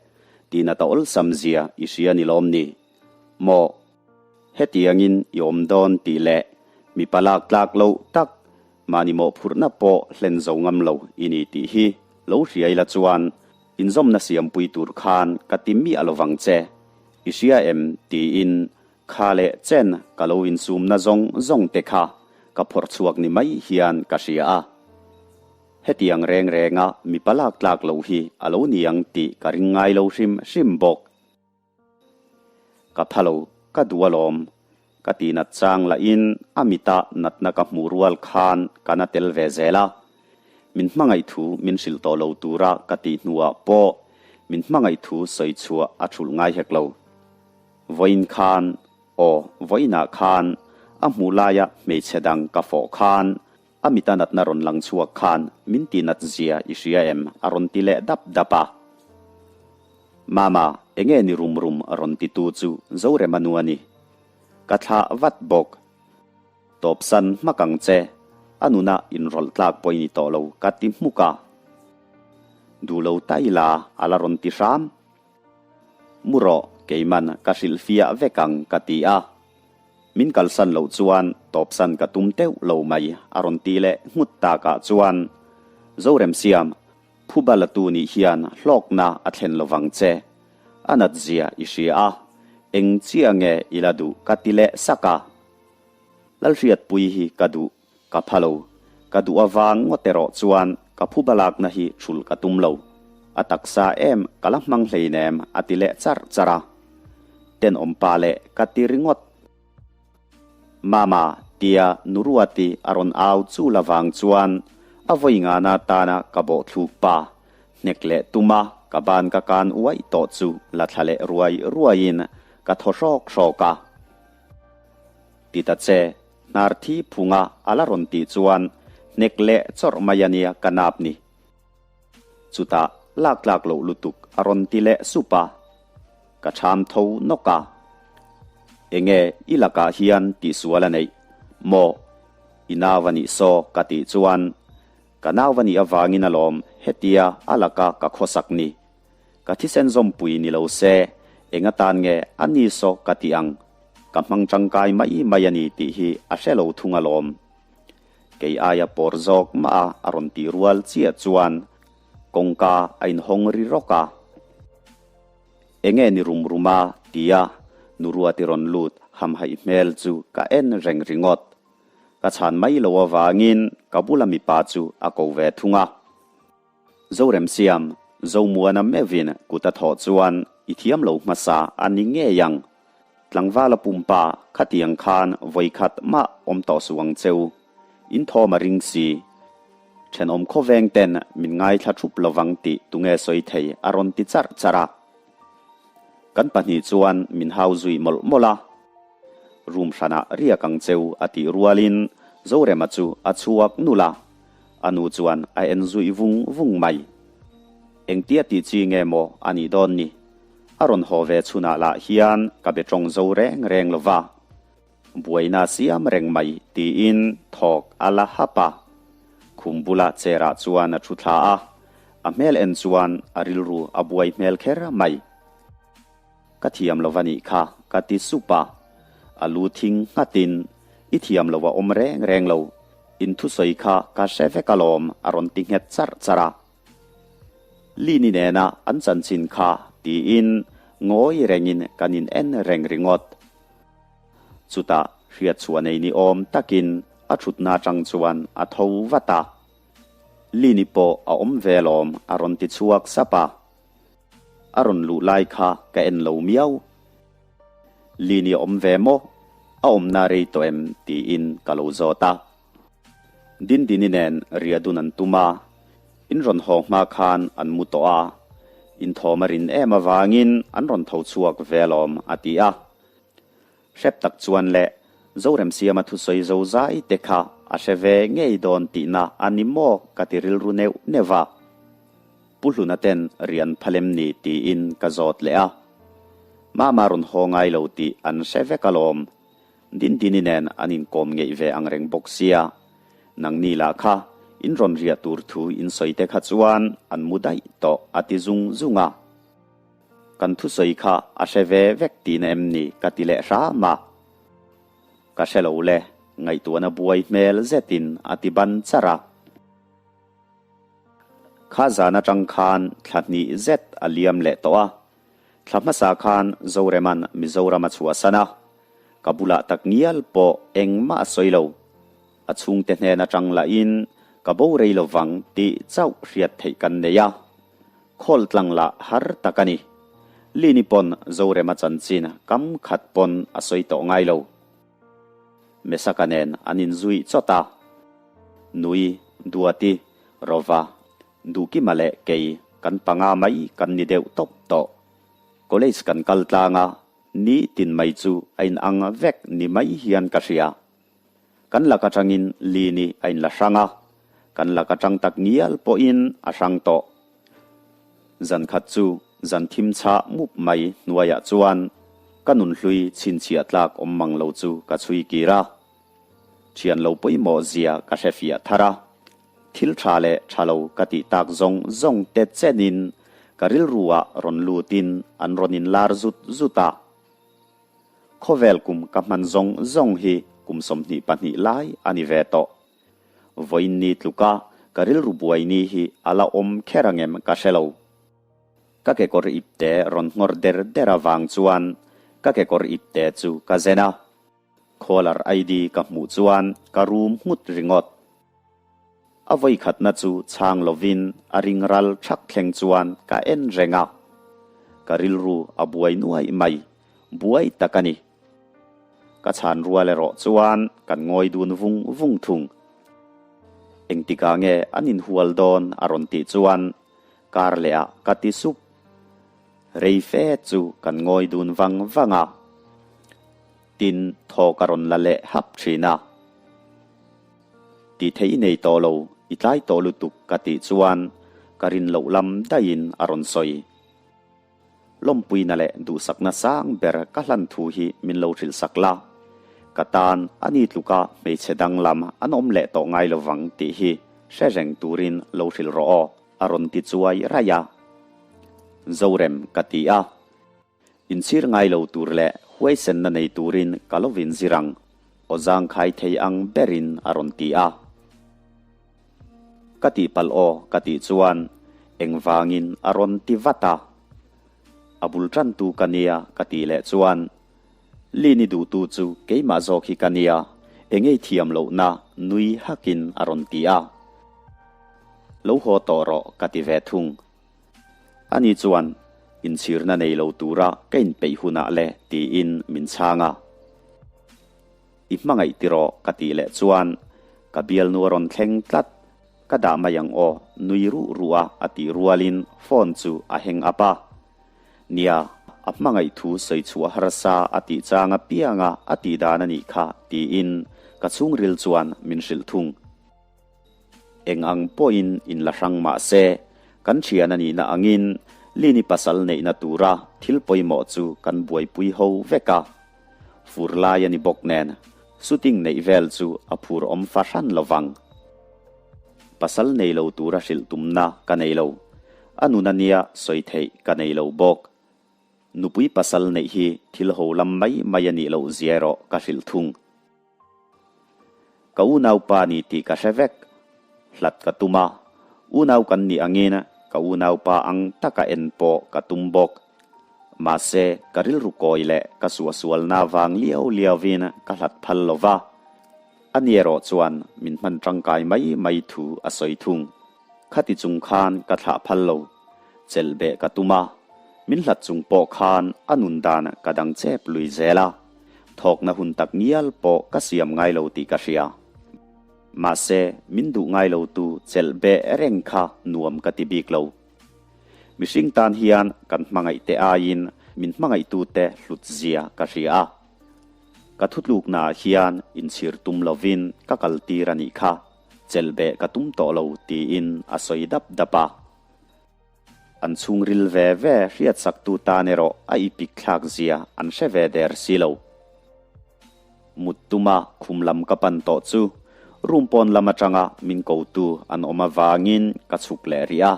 tina ta awlsam zia i hria ni lawm ni? Maw? Hetiangin i awm dawn tih leh mipa lak tlak loh tak mahni mawhphurhna pawh hlen zo ngam lo i ni tih hi lo hria ila chuan inzawmna siampui tur khan ka ti miah lovang che. I hria em? tiin kha leh chen ka lo insumna zawng zawng te kha ka phawrh chhuak ni mai hian ka hria a. Hetiang reng renga mipa lak tlak loh hi a lo ni ang tih ka ring ngai lo hrim hrim bawk. Ka pha lo, ka duh alawm. Ka ti nat chang lahin a mita natna ka hmuh rual khan ka na tel ve zel a. Min hmangaih thu min hrilh tawh lo tura ka tih hnuah pawh min hmangaih thu sawi chhuah a thulh ngai hek lo. Vawiin khan, aw vawiinah khan a hmuh laia hmeichhe dang ka fawh khan a mita natna rawn lang chhuak khan min ti nat zia i hria em? a rawn ti leh dap dap a. Mama, enge ni rum rum a rawn ti tu chu Zorema nu a ni. Ka thlah vat bawk. Tawpsan hmak ang che, a nuna inrawlh tlak pawh i ni tawh lo ka ti hmuk a. Duh lo ta ila a la rawn ti hram. Mu rawh, keiman ka hrilhfiah vek ang ka ti a. Min kalsan loh chuan tawpsan ka tum teuh lo mai a rawn ti leh nghut takah chuan Zoremsiam, phuba latu nih hian hlawkna a thlen lovang che. A nat zia i hria a, eng chiah nge i la duh ka ti leh sak a. Lalhriatpui hi ka duh, ka pha lo. Ka duh avang ngawt erawh chuan ka phuba lakna hi thulh ka tum lo. A taksa em ka la hmang hleinem a ti leh charh charh a. Tenawm pa leh ka ti ringawt. Mama, tia Nuruati a rawn au chul avang chuan a vawi ngana tana ka bawh thluk pa hnek leh tum a, ka ban ka kan uaih tawh chu la thla leh ruai ruaiin ka thaw hrawk hrawk a. Ti ta che, hnar thi phunga a la rawn tih chuan hnek leh chawrh mai a nia ka nap ni. Chutah lak tlak loh lutuk a rawn ti leh sup a, ka cham tho nawk a. Enge i lakah hian tihsual a neih maw? I nau a nih saw ka tih chuan ka nau a nih avangin alawm hetia a laka ka khawsak ni. Ka thisen zawmpui ni lo se eng atan nge a ni saw ka tih ang? Ka hmang tangkai mai mai a ni tih hi a hre lo thung alawm. Kei aia pawr zawk mah a a rawn tih rual chiah chuan kawngka a inhawng ri rawk a. Enge ni rum rum a? tia nu Ruati rawn lut hamhaih hmel chu ka en reng ringawt. Ka chhan mai lo avangin ka bula mipa chu a ko ve thung a. Zoremsiam, Zomuana meuhin kut a thawh chuan i thiam lo hmasa a ni ngei ang. Tlangvala pumpa khatiang khan vawikhat mah awm tawh suh ang cheu. In thawm a ring si. Thenawm khawveng ten min ngaithla thup lovang tih tunge sawi thei a rawn ti charh charh a. Kan pahnih chuan min hau zui mawlh mawlh a. Room hranah riak ang cheu a tih rualin Zorema chu a chhuak nulh a. A nu chuan a en zui vung vung mai. Engtia tih chi nge maw a nih dawn ni? A rawn haw ve chhunah lah hian ka be tawng zo reng reng lo va. Buaina siam reng mai tiin thawk a la hap a. Khum bula chair ah chuan a thu thla a, a hmel en chuan a rilru a buai hmel kher mai. Ka thiam lo va nih kha ka ti sup a. A lu thing nghatin I thiam lo a awm reng reng lo, in thusawi kha ka hre vek alawm a rawn ti nghet charh charh a. Lini nena an chanchin kha tiin ngawi rengin kan in en reng ringawt. Chutah hriatchhuah nei ni awm takin a thutna atang chuan a tho vat a. Lini pawh a awm ve alawm a rawn ti chhuak sap a. A rawn luh lai kha ka en lo miau. Lini a awm ve maw? A awmna rei tawh em? tiin ka lo zawt a. Dindini nen ria dun an tum a, in rawn haw hma khan an mu tawh a, inthawm a rin em avangin an rawn tho chhuak ve alawm a ti a. Hrep tak chuan leh Zoremsiama thusawi zo zai te kha a hre ve ngei dawn tihna a ni maw ka ti rilru neuh neuh a. Pu Hluna ten rian phalem ni tiin ka zawt leh a. Mama rawn haw ngai lo tih an hre vek alawm. Dindini nen an inkawm ngeih ve ang reng bawk sia, nangni lah kha in rawn riah tur thu in sawi te kha chuan an mu daih tawh a ti zung zung a. Kan thusawi kha a hre ve vek tihna em ni ka ti leh hram a. Ka hre lo le, ngaihtuahna buai hmel zetin a ti ban charh a. Kha zan atang khan thla hnih zet a liam leh tawh a. Thla hmasa khan Zorema'n Mizoram a chhuahsan a, ka bulah tak ngial pawh engmah a sawi lo. A chhungte hnen atang lahin ka bo rei lo vang tih chauh hriat theih kan nei a, khawl tlang lah har tak a ni. Lini pawn Zorema chanchin kam khat pawn a sawi tawh ngai lo. Mesaka nen an inzui chawt a, Nui, Duati, Rova, Duhkima leh kei kan panga mai kan ni deuh tawp tawh. College kan kal tlang a, ni tin mai chu a inang vek ni mai hian ka hria. Kan lak atangin Lini a inla hrang a, kan lak atang tak ngial pawhin a hrang tawh. Zan khat chu zan thim chhah mup mai hnuaiah chuan ka nunhlui chhinchhiah tlak awm mang lo chu ka chhui kir a. Thian lo pawimawh zia ka hre fiah thar a, thil tha leh tha lo ka tih tak zawng zawng te chenin ka rilru ah rawn lutin an rawn inlar zut zut a. Khawvel kum ka hman zawng zawng hi kum 22 lai a ni ve tawh. Vawiin ni tluka ka rilru buai ni hi a la awm kher angem ka hre lo. Ka kekawr ipte rawn nghawr der der avang chuan ka kekawr ipte chu ka zen a. Caller ID ka hmuh chuan ka rum nghut ringawt. A vawikhatna chu chhang lovin a ring ral thak thleng chuan ka en reng a. Ka rilru a buai nuai mai, buai tak a ni. Ka chhan rual erawh chuan kan ngawi dun vung vung thung. Engtikah nge an inhual dawn a rawn tih chuan kar leh ah ka ti sup. Rei fe chu kan ngawi dun vang vang a, tin thaw ka rawn la leh hap thin a. Tih theih i nei tawh lo, i tlai tawh lutuk ka tih chuan ka rin loh lam daihin a rawn sawi. Lawmpuina leh duhsakna sang ber ka hlan thu hi min lo hrilh sak la, ka tan a ni tluka hmeichhe danglam an awm leh tawh ngai lovang tih hi hre reng turin lo hrilh rawh aw. A rawn ti chuai raih a. Zorem ka ti a. Inchhir ngai lo tur leh huaisenna nei turin ka lo inzir ang, aw zangkhai thei ang berin a rawn ti a. Ka tihpalh aw ka tih chuan engvangin a rawn ti vat a. A bul tantu ka nia ka tih leh chuan Lini duhtu chu keimah zawk hi ka nia, engei thiam lohna nui hakin a rawn ti a. Lo haw tawh rawh ka ti ve thung. Ani chuan inchhirna nei lo tura ka inpeih hunah le tiin min chhang a. I hmangaih tiraw ka tih leh chuan ka bialnu a rawn thleng tlat, ka dah mai ang aw nui ruh ruh a a tih rualin phone chu a hang up a. Nia, a hmangaih thu sawi chhuah harsa a tih chang apianga a tih dan a nih kha tiin ka chhungril chuan min hrilh thung. Eng ang pawhin in la hrang mah se, kan thian a nihna angin Lini pasal neihna tura thil pawimawh chu kan buaipui ho vek a. Fur lai a ni bawk nen, shooting neih vel chu a phur awm fahran lo vang. Pasal nei lo tura hrilh tumna ka nei lo. A nun a nia sawi theih ka nei lo bawk. Nupui pasal neih hi thil ho lam mai mai a nih loh zia erawh ka hrilh thung. Ka unaupa ni tih ka hre vek. Hlat ka tum a, unau kan nih angin ka unaupa ang taka en pawh ka tum bawk. Mahse, ka rilru kawi leh ka suahsualna vang liau liauin ka hlat phal lo va. Ani erawh chuan min hman tangkai mai mai thu a sawi thung. Khati chung khan ka thlah phal lo. Chelh beh ka tum a, min hlat chung pawh khan a nun dan ka dang chep lui zel a, thawkna hun tak ngial pawh ka siam ngai lo tih ka hria. Mahse, min duh ngai lo tu chelh beh reng kha nuam ka ti bik lo. Mihring tan hian kan hmangaih te aiin min hmangaihtute hlut zia ka hria a. Ka thutluknaah hian inchhir tum lovin ka kaltir a nih kha. Chelhbeh ka tum tawh lo tiin a sawi dap dap a. An chhungril ve ve hriatsaktu tan erawh a ipik thlak zia an hre ve der si lo. Mut tuma khum lam ka pan tawh chu room pawn lam atanga min kotu an awm avangin ka chhuk leh rih a.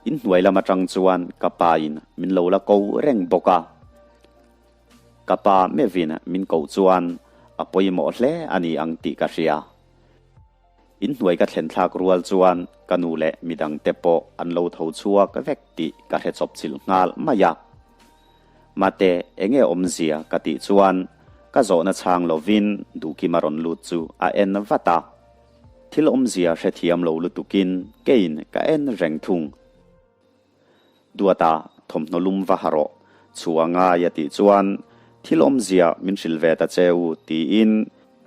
Inhnuai lam atang chuan ka pa in min lo la ko reng bawk a. Ka pa meuhin min koh chuan a pawimawh hle a ni ang tih ka hria. Inhnuai ka thlen thlak rual chuan ka nu leh midang te pawh an lo tho chhuak vek tih ka hre chawp chilh nghal mai a. Mate, enge awmzia ka tih chuan ka zawhna chhang lovin Duhkima rawn lut chu a en vat a. Thil awmzia hrethiam lo lutukin keiin ka en reng thung. Duata thawmhnaw lum va ha rawh, chhuah ngai a tih chuan thil awmzia min hrilh ve ta che u tiin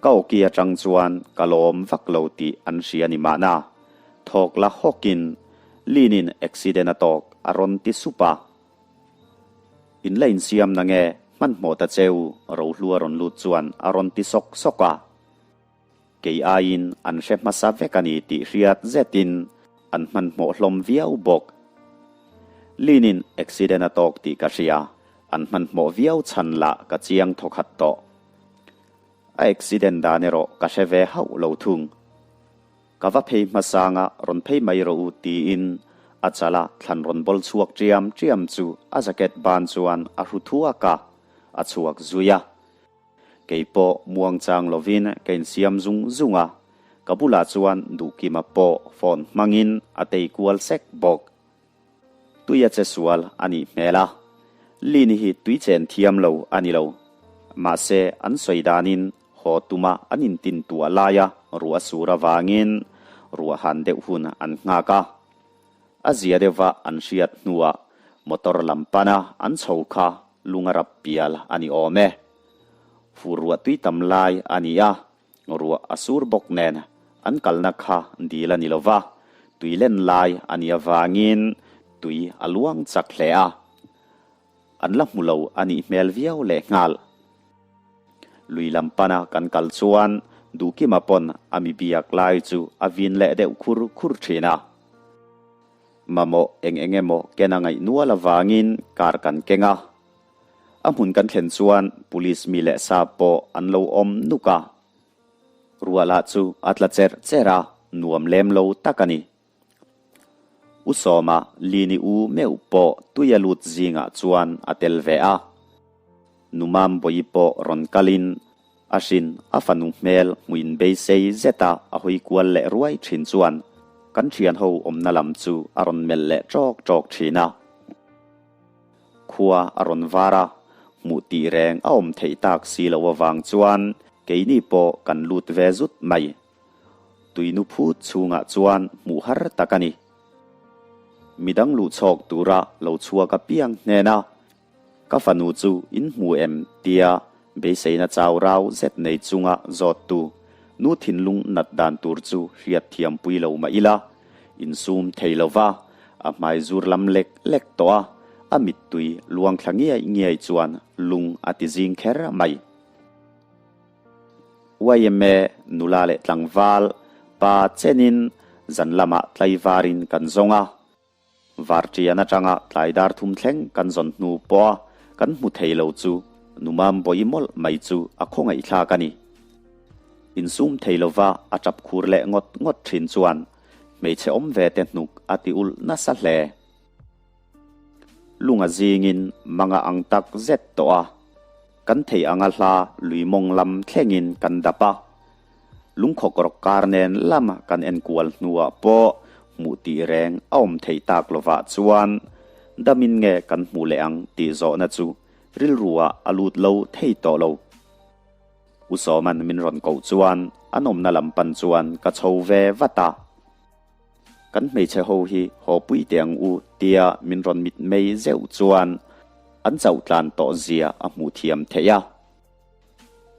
ka awki atang chuan ka lawm vak lo tih an hria ni mahna. Thawk la hawkin Linin accident a tawk a rawn ti sup a. In la insiam na nge hmanhmawh ta che u Rohlua rawn lut chuan a rawn ti sawk sawk a. Kei aiin an hre hmasa vek a ni tih hriat zetin an hmanhmawh hlawm viau bawk. Linin accident a tawk tih ka hria, an hmanhmawh viau chhan lah ka chiang thawkhat tawh. A accident dan erawh ka hre ve hauh lo thung. Ka va phei hmasanga rawn phei mai rawh u tiin a chala thlan rawn bawl chhuak ṭiam ṭiam chu a jacket ban chuan a hru thuak a, a chhuak zui a. Kei pawh muang chang lovin ka insiam zung zung a, ka bulah chuan Duhkima pawh phone hmangin a tei kual sek bawk. Tui a che sual a nih hmel a, Lini hi tui chen thiam lo a ni lo. Mahse an sawi danin haw tuma an intin tuah laia ruah sur avangin ruah han deuh hun an nghak a. A zia deuhva an hriat hnuah motor lam pana an chho kha lung a rap pial a ni awm e. Fur ruah tui tam lai a ni a, ruah a sur bawk nen an kalna kha dil a ni lo va, tui len lai a nih avangin tui a luang chak hle a. An la hmu lo a nih hmel viau lehnghal. Lui lam pana kan kal chuan Duhkima pawn a mi biak lai chu a vin leh deuh khur khur thin a. Mamawh eng eng emaw ken a ngaih nual avangin car kan keng a. A hmun kan thlen chuan police mi leh sa pawh an lo awm nuk a. Ruah lah chu a tla cherh cherh a, nuam lem lo tak a ni. U Sawma Lini u meuh pawh tui a lut zingah chuan a tel ve a. Numam bawi pawh rawn kalin a hrin a fanu hmel hmuin beisei zeta a hawi kual leh ruai thin chuan kan thianho awmna lam chu a rawn melh leh ṭawk ṭawk thin a. Khua a rawn var a, hmuh tih reng a awm theih tak si lo avang chuan keini pawh kan lut ve zut mai. Tuinu phut chhungah chuan hmuh har tak a ni. Midang luh chhawk tura lo chhuak apiang hnena ka fanu chu in hmu em tia beiseina chau rau zet nei chunga zawttu nu thinlung nat dan tur chu hriat thiam pui lo mah ila, insum thei lo va, a hmai zur lam lek lek tawh a, a mittui luang thla ngiai ngiai chuan lung a ti zing kher mai. Yma nula leh tlangval pa chenin zan lamah tlaivarin kan zawng a. Varṭian aṭanga tlai dar thum thleng kan zawn hnu pawha kan hmu thei lo chu Numam bawi mawlh mai chu a khawngaihthlak a ni. Insum thei lova a ṭap khur leh ngawt ngawt ṭhin chuan hmeichhe awm ve te hnuk a ti ulh nasa hle. Lunga zingin manga ang tak zet tawh a, kan thei anga hla lui mawng lam thlengin kan dap a. Lungkhawk rawk kar nen lama kan enkual hnuah pawh hmuh tih reng a awm theih tak lovah chuan damin nge kan hmuh leh ang tih zawhna chu rilruah a lut lo thei tawh lo. U Sawman min rawn koh chuan an awmna lam pan chuan ka chho ve vat a. Kan hmeichhe ho hi haw pui teh ang u tia min rawn mit mei zeuh chuan an chauh tlan tawh zia a hmuh thiam theih a.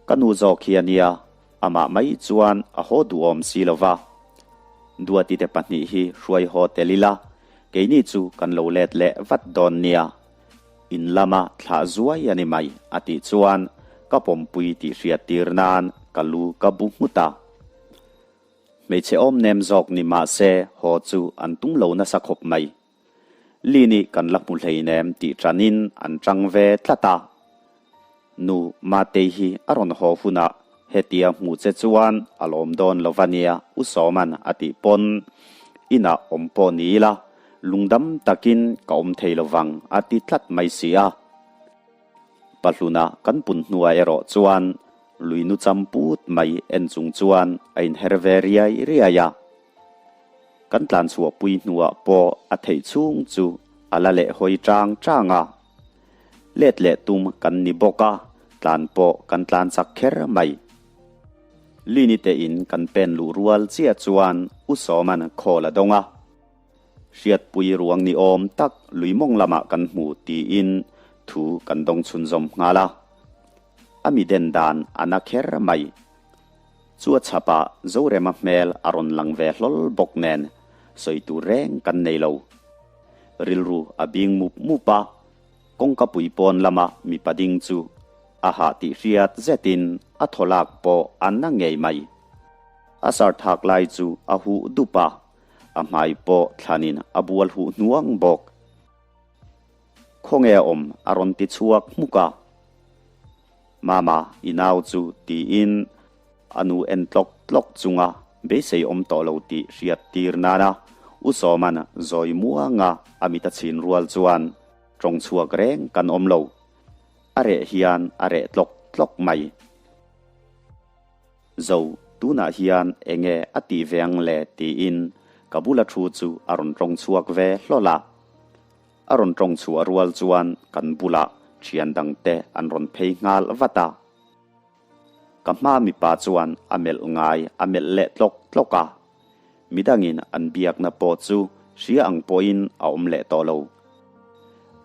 Ka nu zawk hi a nia, amah mai chuan a haw duhawm si lo va. Duati te pahnih hi hruai haw tel ila, keini chu kan lo let leh vat dawn nia. In lama thlah zuai a ni mai a tih chuan ka pawmpui tih hriat tir nan ka lu ka bu nghut a. Hmeichhe awm nem zawk ni mah se haw chu an tum lo nasa khawp mai. Lini kan la hmu hleinem tih ṭanin an ṭang ve tlat a. Nu Matei hi a rawn haw hunah hetia hmuh che chuan a lawm dawn lo va nia U Sawman a tih pawn inah awm pawh ni ila lungdam takin ka awm thei lo vang a ti tlat mai si a. Pahluna kan pun hnuah erawh chuan luinu cham put mai en chung chuan a inher ve riai riai a. Kan tlan chhuahpui hnuah pawh a theih chhung chu a la leh hawi chang chang a. Let leh tum kan ni bawk a, tlan pawh kan tlan chak kher mai. Lini te in kan pen luh rual chiah chuan U Sawma'n call a dawng a. Hriatpui ruang ni awm tak lui mawng lamah kan hmu tiin thu kan dawng chhunzawm nghal a. A mi den dan a na kher mai. Chu a chhapah Zorema hmel a rawn lang ve hlawl bawk nen sawi tur reng kan nei lo. Rilru a bing mup mup a, kawngka pui pawn lama mipa ding chu a hah tih hriat zetin a thaw lak pawh a na ngei mai. A sar thak lai chu a huh dup a, a hmai pawh thlanin a bual huh hnuang bawk. Khawnge a awm a rawn ti chhuak hmuk a. Mama, i nau chu tiin a nu en tlawk tlawk chunga beisei awm tawh lo tih hriat tir nana U Sawma'n zawi muanga a mit a chhin rual chuan tawng chhuak reng kan awm lo. A reh hian a reh tlawk tlawk mai. Zo, tunah hian enge a tih ve ang le tiin ka bula thu chu a rawn tawng chhuak ve hlawl a. A rawn tawng chhuah rual chuan kan bulah thian dangte an rawn phei nghal vat a. Ka hma mipa chuan a melh ngai a melh leh tlawk tlawk a. Midangin an biakna pawh chu hria ang pawhin a awm leh tawh lo.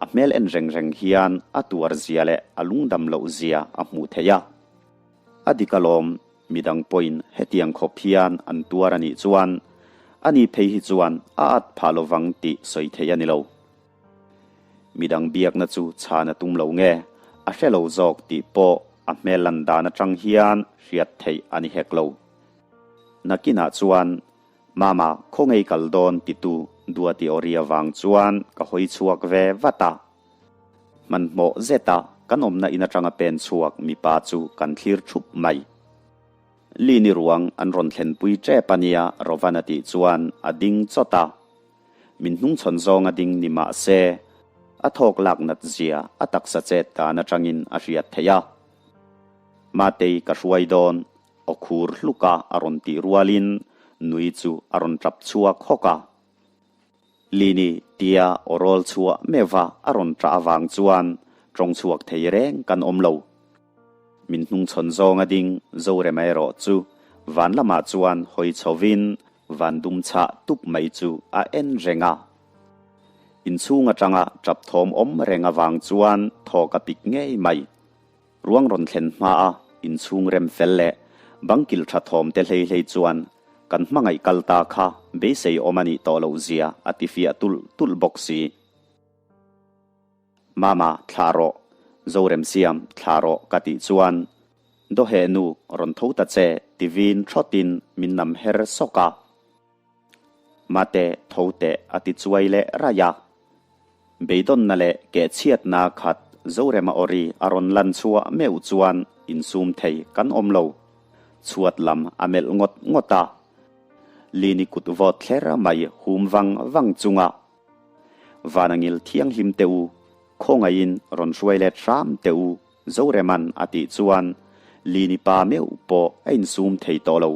A hmel en reng reng hian a tuar zia leh a lungdam loh zia a hmuh theih a. A dik alawm, midang pawhin hetiang khawp hian an tuar a nih chuan ani phei hi chuan a at phah lovang tih sawi theih a ni lo. Midang biakna chu chhan a tum lo nge, a hre lo zawk tih pawh a hmel lan dan atang hian hriat theih a ni hek lo. Nakinah chuan Mama khawngei kal dawn titu Duati Awri avang chuan ka hawi chhuak ve vat a. Hmanhmawh zeta kan awmna in atanga pen chhuak mipa chu kan thlir thup mai. Lini ruang an rawn thlenpui tep a nia Rovan a tih chuan a ding chawt a. Min hnungchhawn zawng a ding ni mah se a thawk lak nat zia a taksa chet dan atangin a hriat theih a. Matei ka hruai dawn aw khur hluk a a rawn tih rualin nui chu a rawn tap chhuak hawk a. Lini tia aw rawl chhuah meuha a rawn ṭah avang chuan ṭawng chhuak thei reng kan awm lo. Min hnungchhawn zawng a ding Zorema erawh chu van lamah chuan hawi chhovin van dum chhah tup mai chu a en reng a. Inchhung aṭanga ṭap thawm awm reng avang chuan thawk a pik ngei mai. Ruang rawn thlen hma a inchhung rem fel leh bang kil tha thawm te hlei hlei chuan kan hmangaih kal ta kha beisei awm a nih tawh loh zia a ti fiah tulh tulh bawk si. Mama, thlah rawh. Zoremsiam, thlah rawh ka tih chuan Dawheh nu rawn tho ta che ti vin thawtin min nam her sawk a. Mate tho teh a ti chuai leh raih a. Beidawnna leh kehchhiatna khat Zorema awri a rawn lan chhuah meuh chuan insum thei kan awm lo. Chhuat lam a melh ngawt ngawt a. Lini kut vawt thler mai hum vang vang chunga Vanangil thianghlim teh u, khawngaihin rawn hruai let hram teh u Zoreman a tih chuan Lini pa meuh pawh a insum thei tawh lo.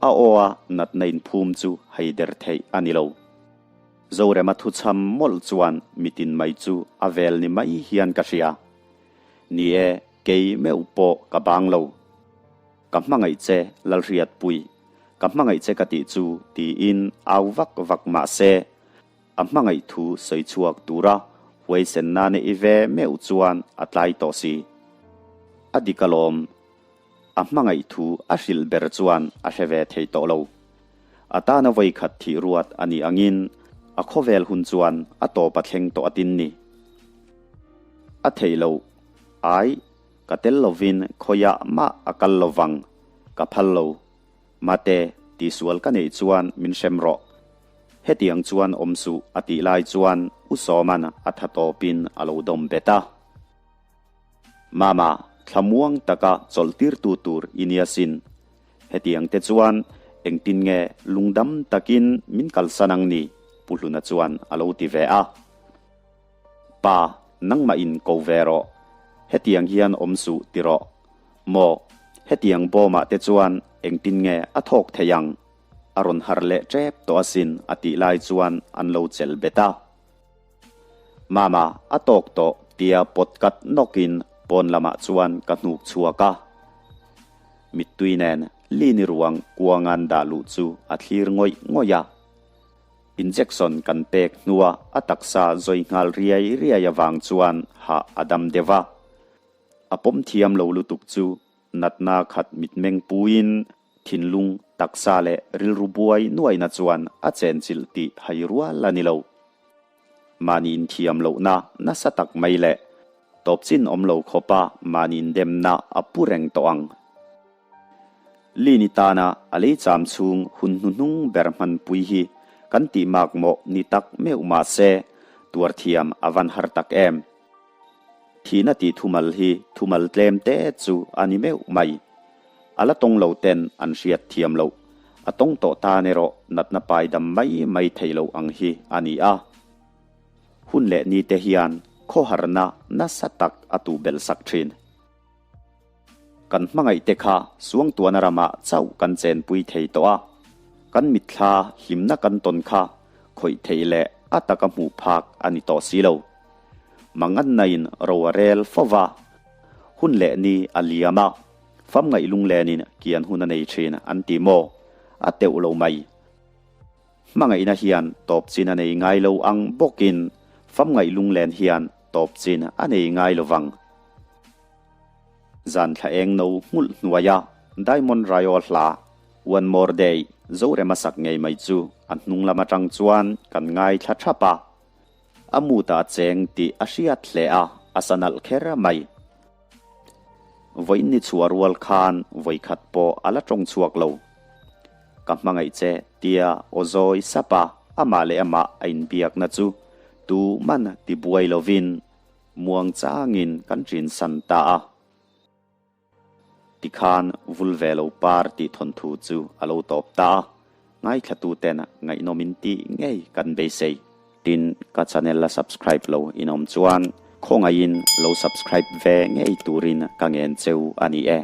A aw a natna inphum chu haider theih a ni lo. Zorema thuchham mawlh chuan mitin mai chu a vel ni mai hian ka hria. Ni e, kei meuh pawh ka bang lo. Ka hmangaih che Lalhriatpui, ka hmangaih che ka tih chu tiin au vak vak mah se, A hmangaih thu sawi chhuak tura huaisenna neih ve meuh chuan a tlai tawh si. A dik alawm. A hmangaih thu a hrilh ber chuan a hre ve thei tawh lo. A tana vawikhat thih ruat a nih angin a khawvel hun chuan a tawp a thleng tawh atin ni. A theih loh. Ai, ka tel lovin khawiah mah a kal lovang. Ka phal lo. Mate, tihsual ka neih chuan min hrem rawh. Hetiang chuan awm suh a tih lai chuan U Sawma'n a tha tawpin a lo dawm bet a. Mama, thlamuang taka chawlhtirtu tur i nia sin. Hetiang te chuan engtin nge lungdam takin min kalsan ang ni? Pu Hluna chuan a lo ti ve a. Pa, nangmah in ko ve rawh. Hetiang hian awm suh ti rawh. Maw, hetiang bawmah te chuan engtin nge a thawk thei ang? A rawn harh leh tep tawh asin a tih lai chuan an lo chelh bet a. Mama, a tawk tawh Tia pawt kat nawkin pawn lamah chuan ka hnuk chhuak a. Mittui nen Lini ruang kuangan dah luh chu a thlir ngawih ngawih a. Injection kan pek hnua a taksa zawi nghal riai riai avang chuan hah a dam deuh a. A pawm thiam lo lutuk chu natna khat mitmeng puiin thinlung, taksa leh rilru buai nuaina chuan a chenchilh tih hai rual a ni lo. Mahni inthiam lohna nasa tak mai leh tawp chin awm lo khawpa mahni indemna a pu reng tawh ang. Lini tana a lei cham chhung hun hnuhnung ber hmanpui hi kan tih makmawh ni tak meuh mah se tuar thiam a van har tak em. Thihna tih thumal hi thumal tlem te chu a ni meuh mai. A la tawng lo ten an hriat thiam loh. A tawng tawh tan erawh natna pai dam mai mai thei lo ang hi a ni a. Hun leh ni te hian khawharna nasa tak a tuh belh sak thin. Kan hmangaih te kha Suangtuana ramah chauh kan chenpui thei tawh a, kan mitthla hlimna kan tawn kha khawih theih leh a taka hmuh phak a ni tawh si lo. Mangannain ro a rel fo va, hun leh ni a liam a, famngaih lunglenin kian hun a nei thin an ti maw? A teuh lo mai. Hmangaihna hian tawp chin a nei ngai lo ang bawkin famngaih lunglen hian tawp chin a nei ngai lo vang. Zan thla eng no nghulh hnuaia Diamond Rayo hla One More Day Zorema sak ngei mai chu a hnung lam atang chuan kan ngaithla thap a. A mood ah cheng tih a hriat hle a, a sa nalh kher mai. Vawiin ni chhuah rual khan vawikhat pawh a la tawng chhuak lo. Ka hmangaih che tia aw zawi sap a, amah leh amah a inbiakna chu tu man ti buai lovin muang changin kan ṭinsan ta a. Tikhan vul ve lo par tih thawnthu chu a lo tawp ta a, ngaithlatu ten ngaihnawm in tih ngei kan beisei. Tin, ka channel la subscribe lo in awm chuan khawngaihin lo subscribe ve ngei turin ka ngen cheu a ni e.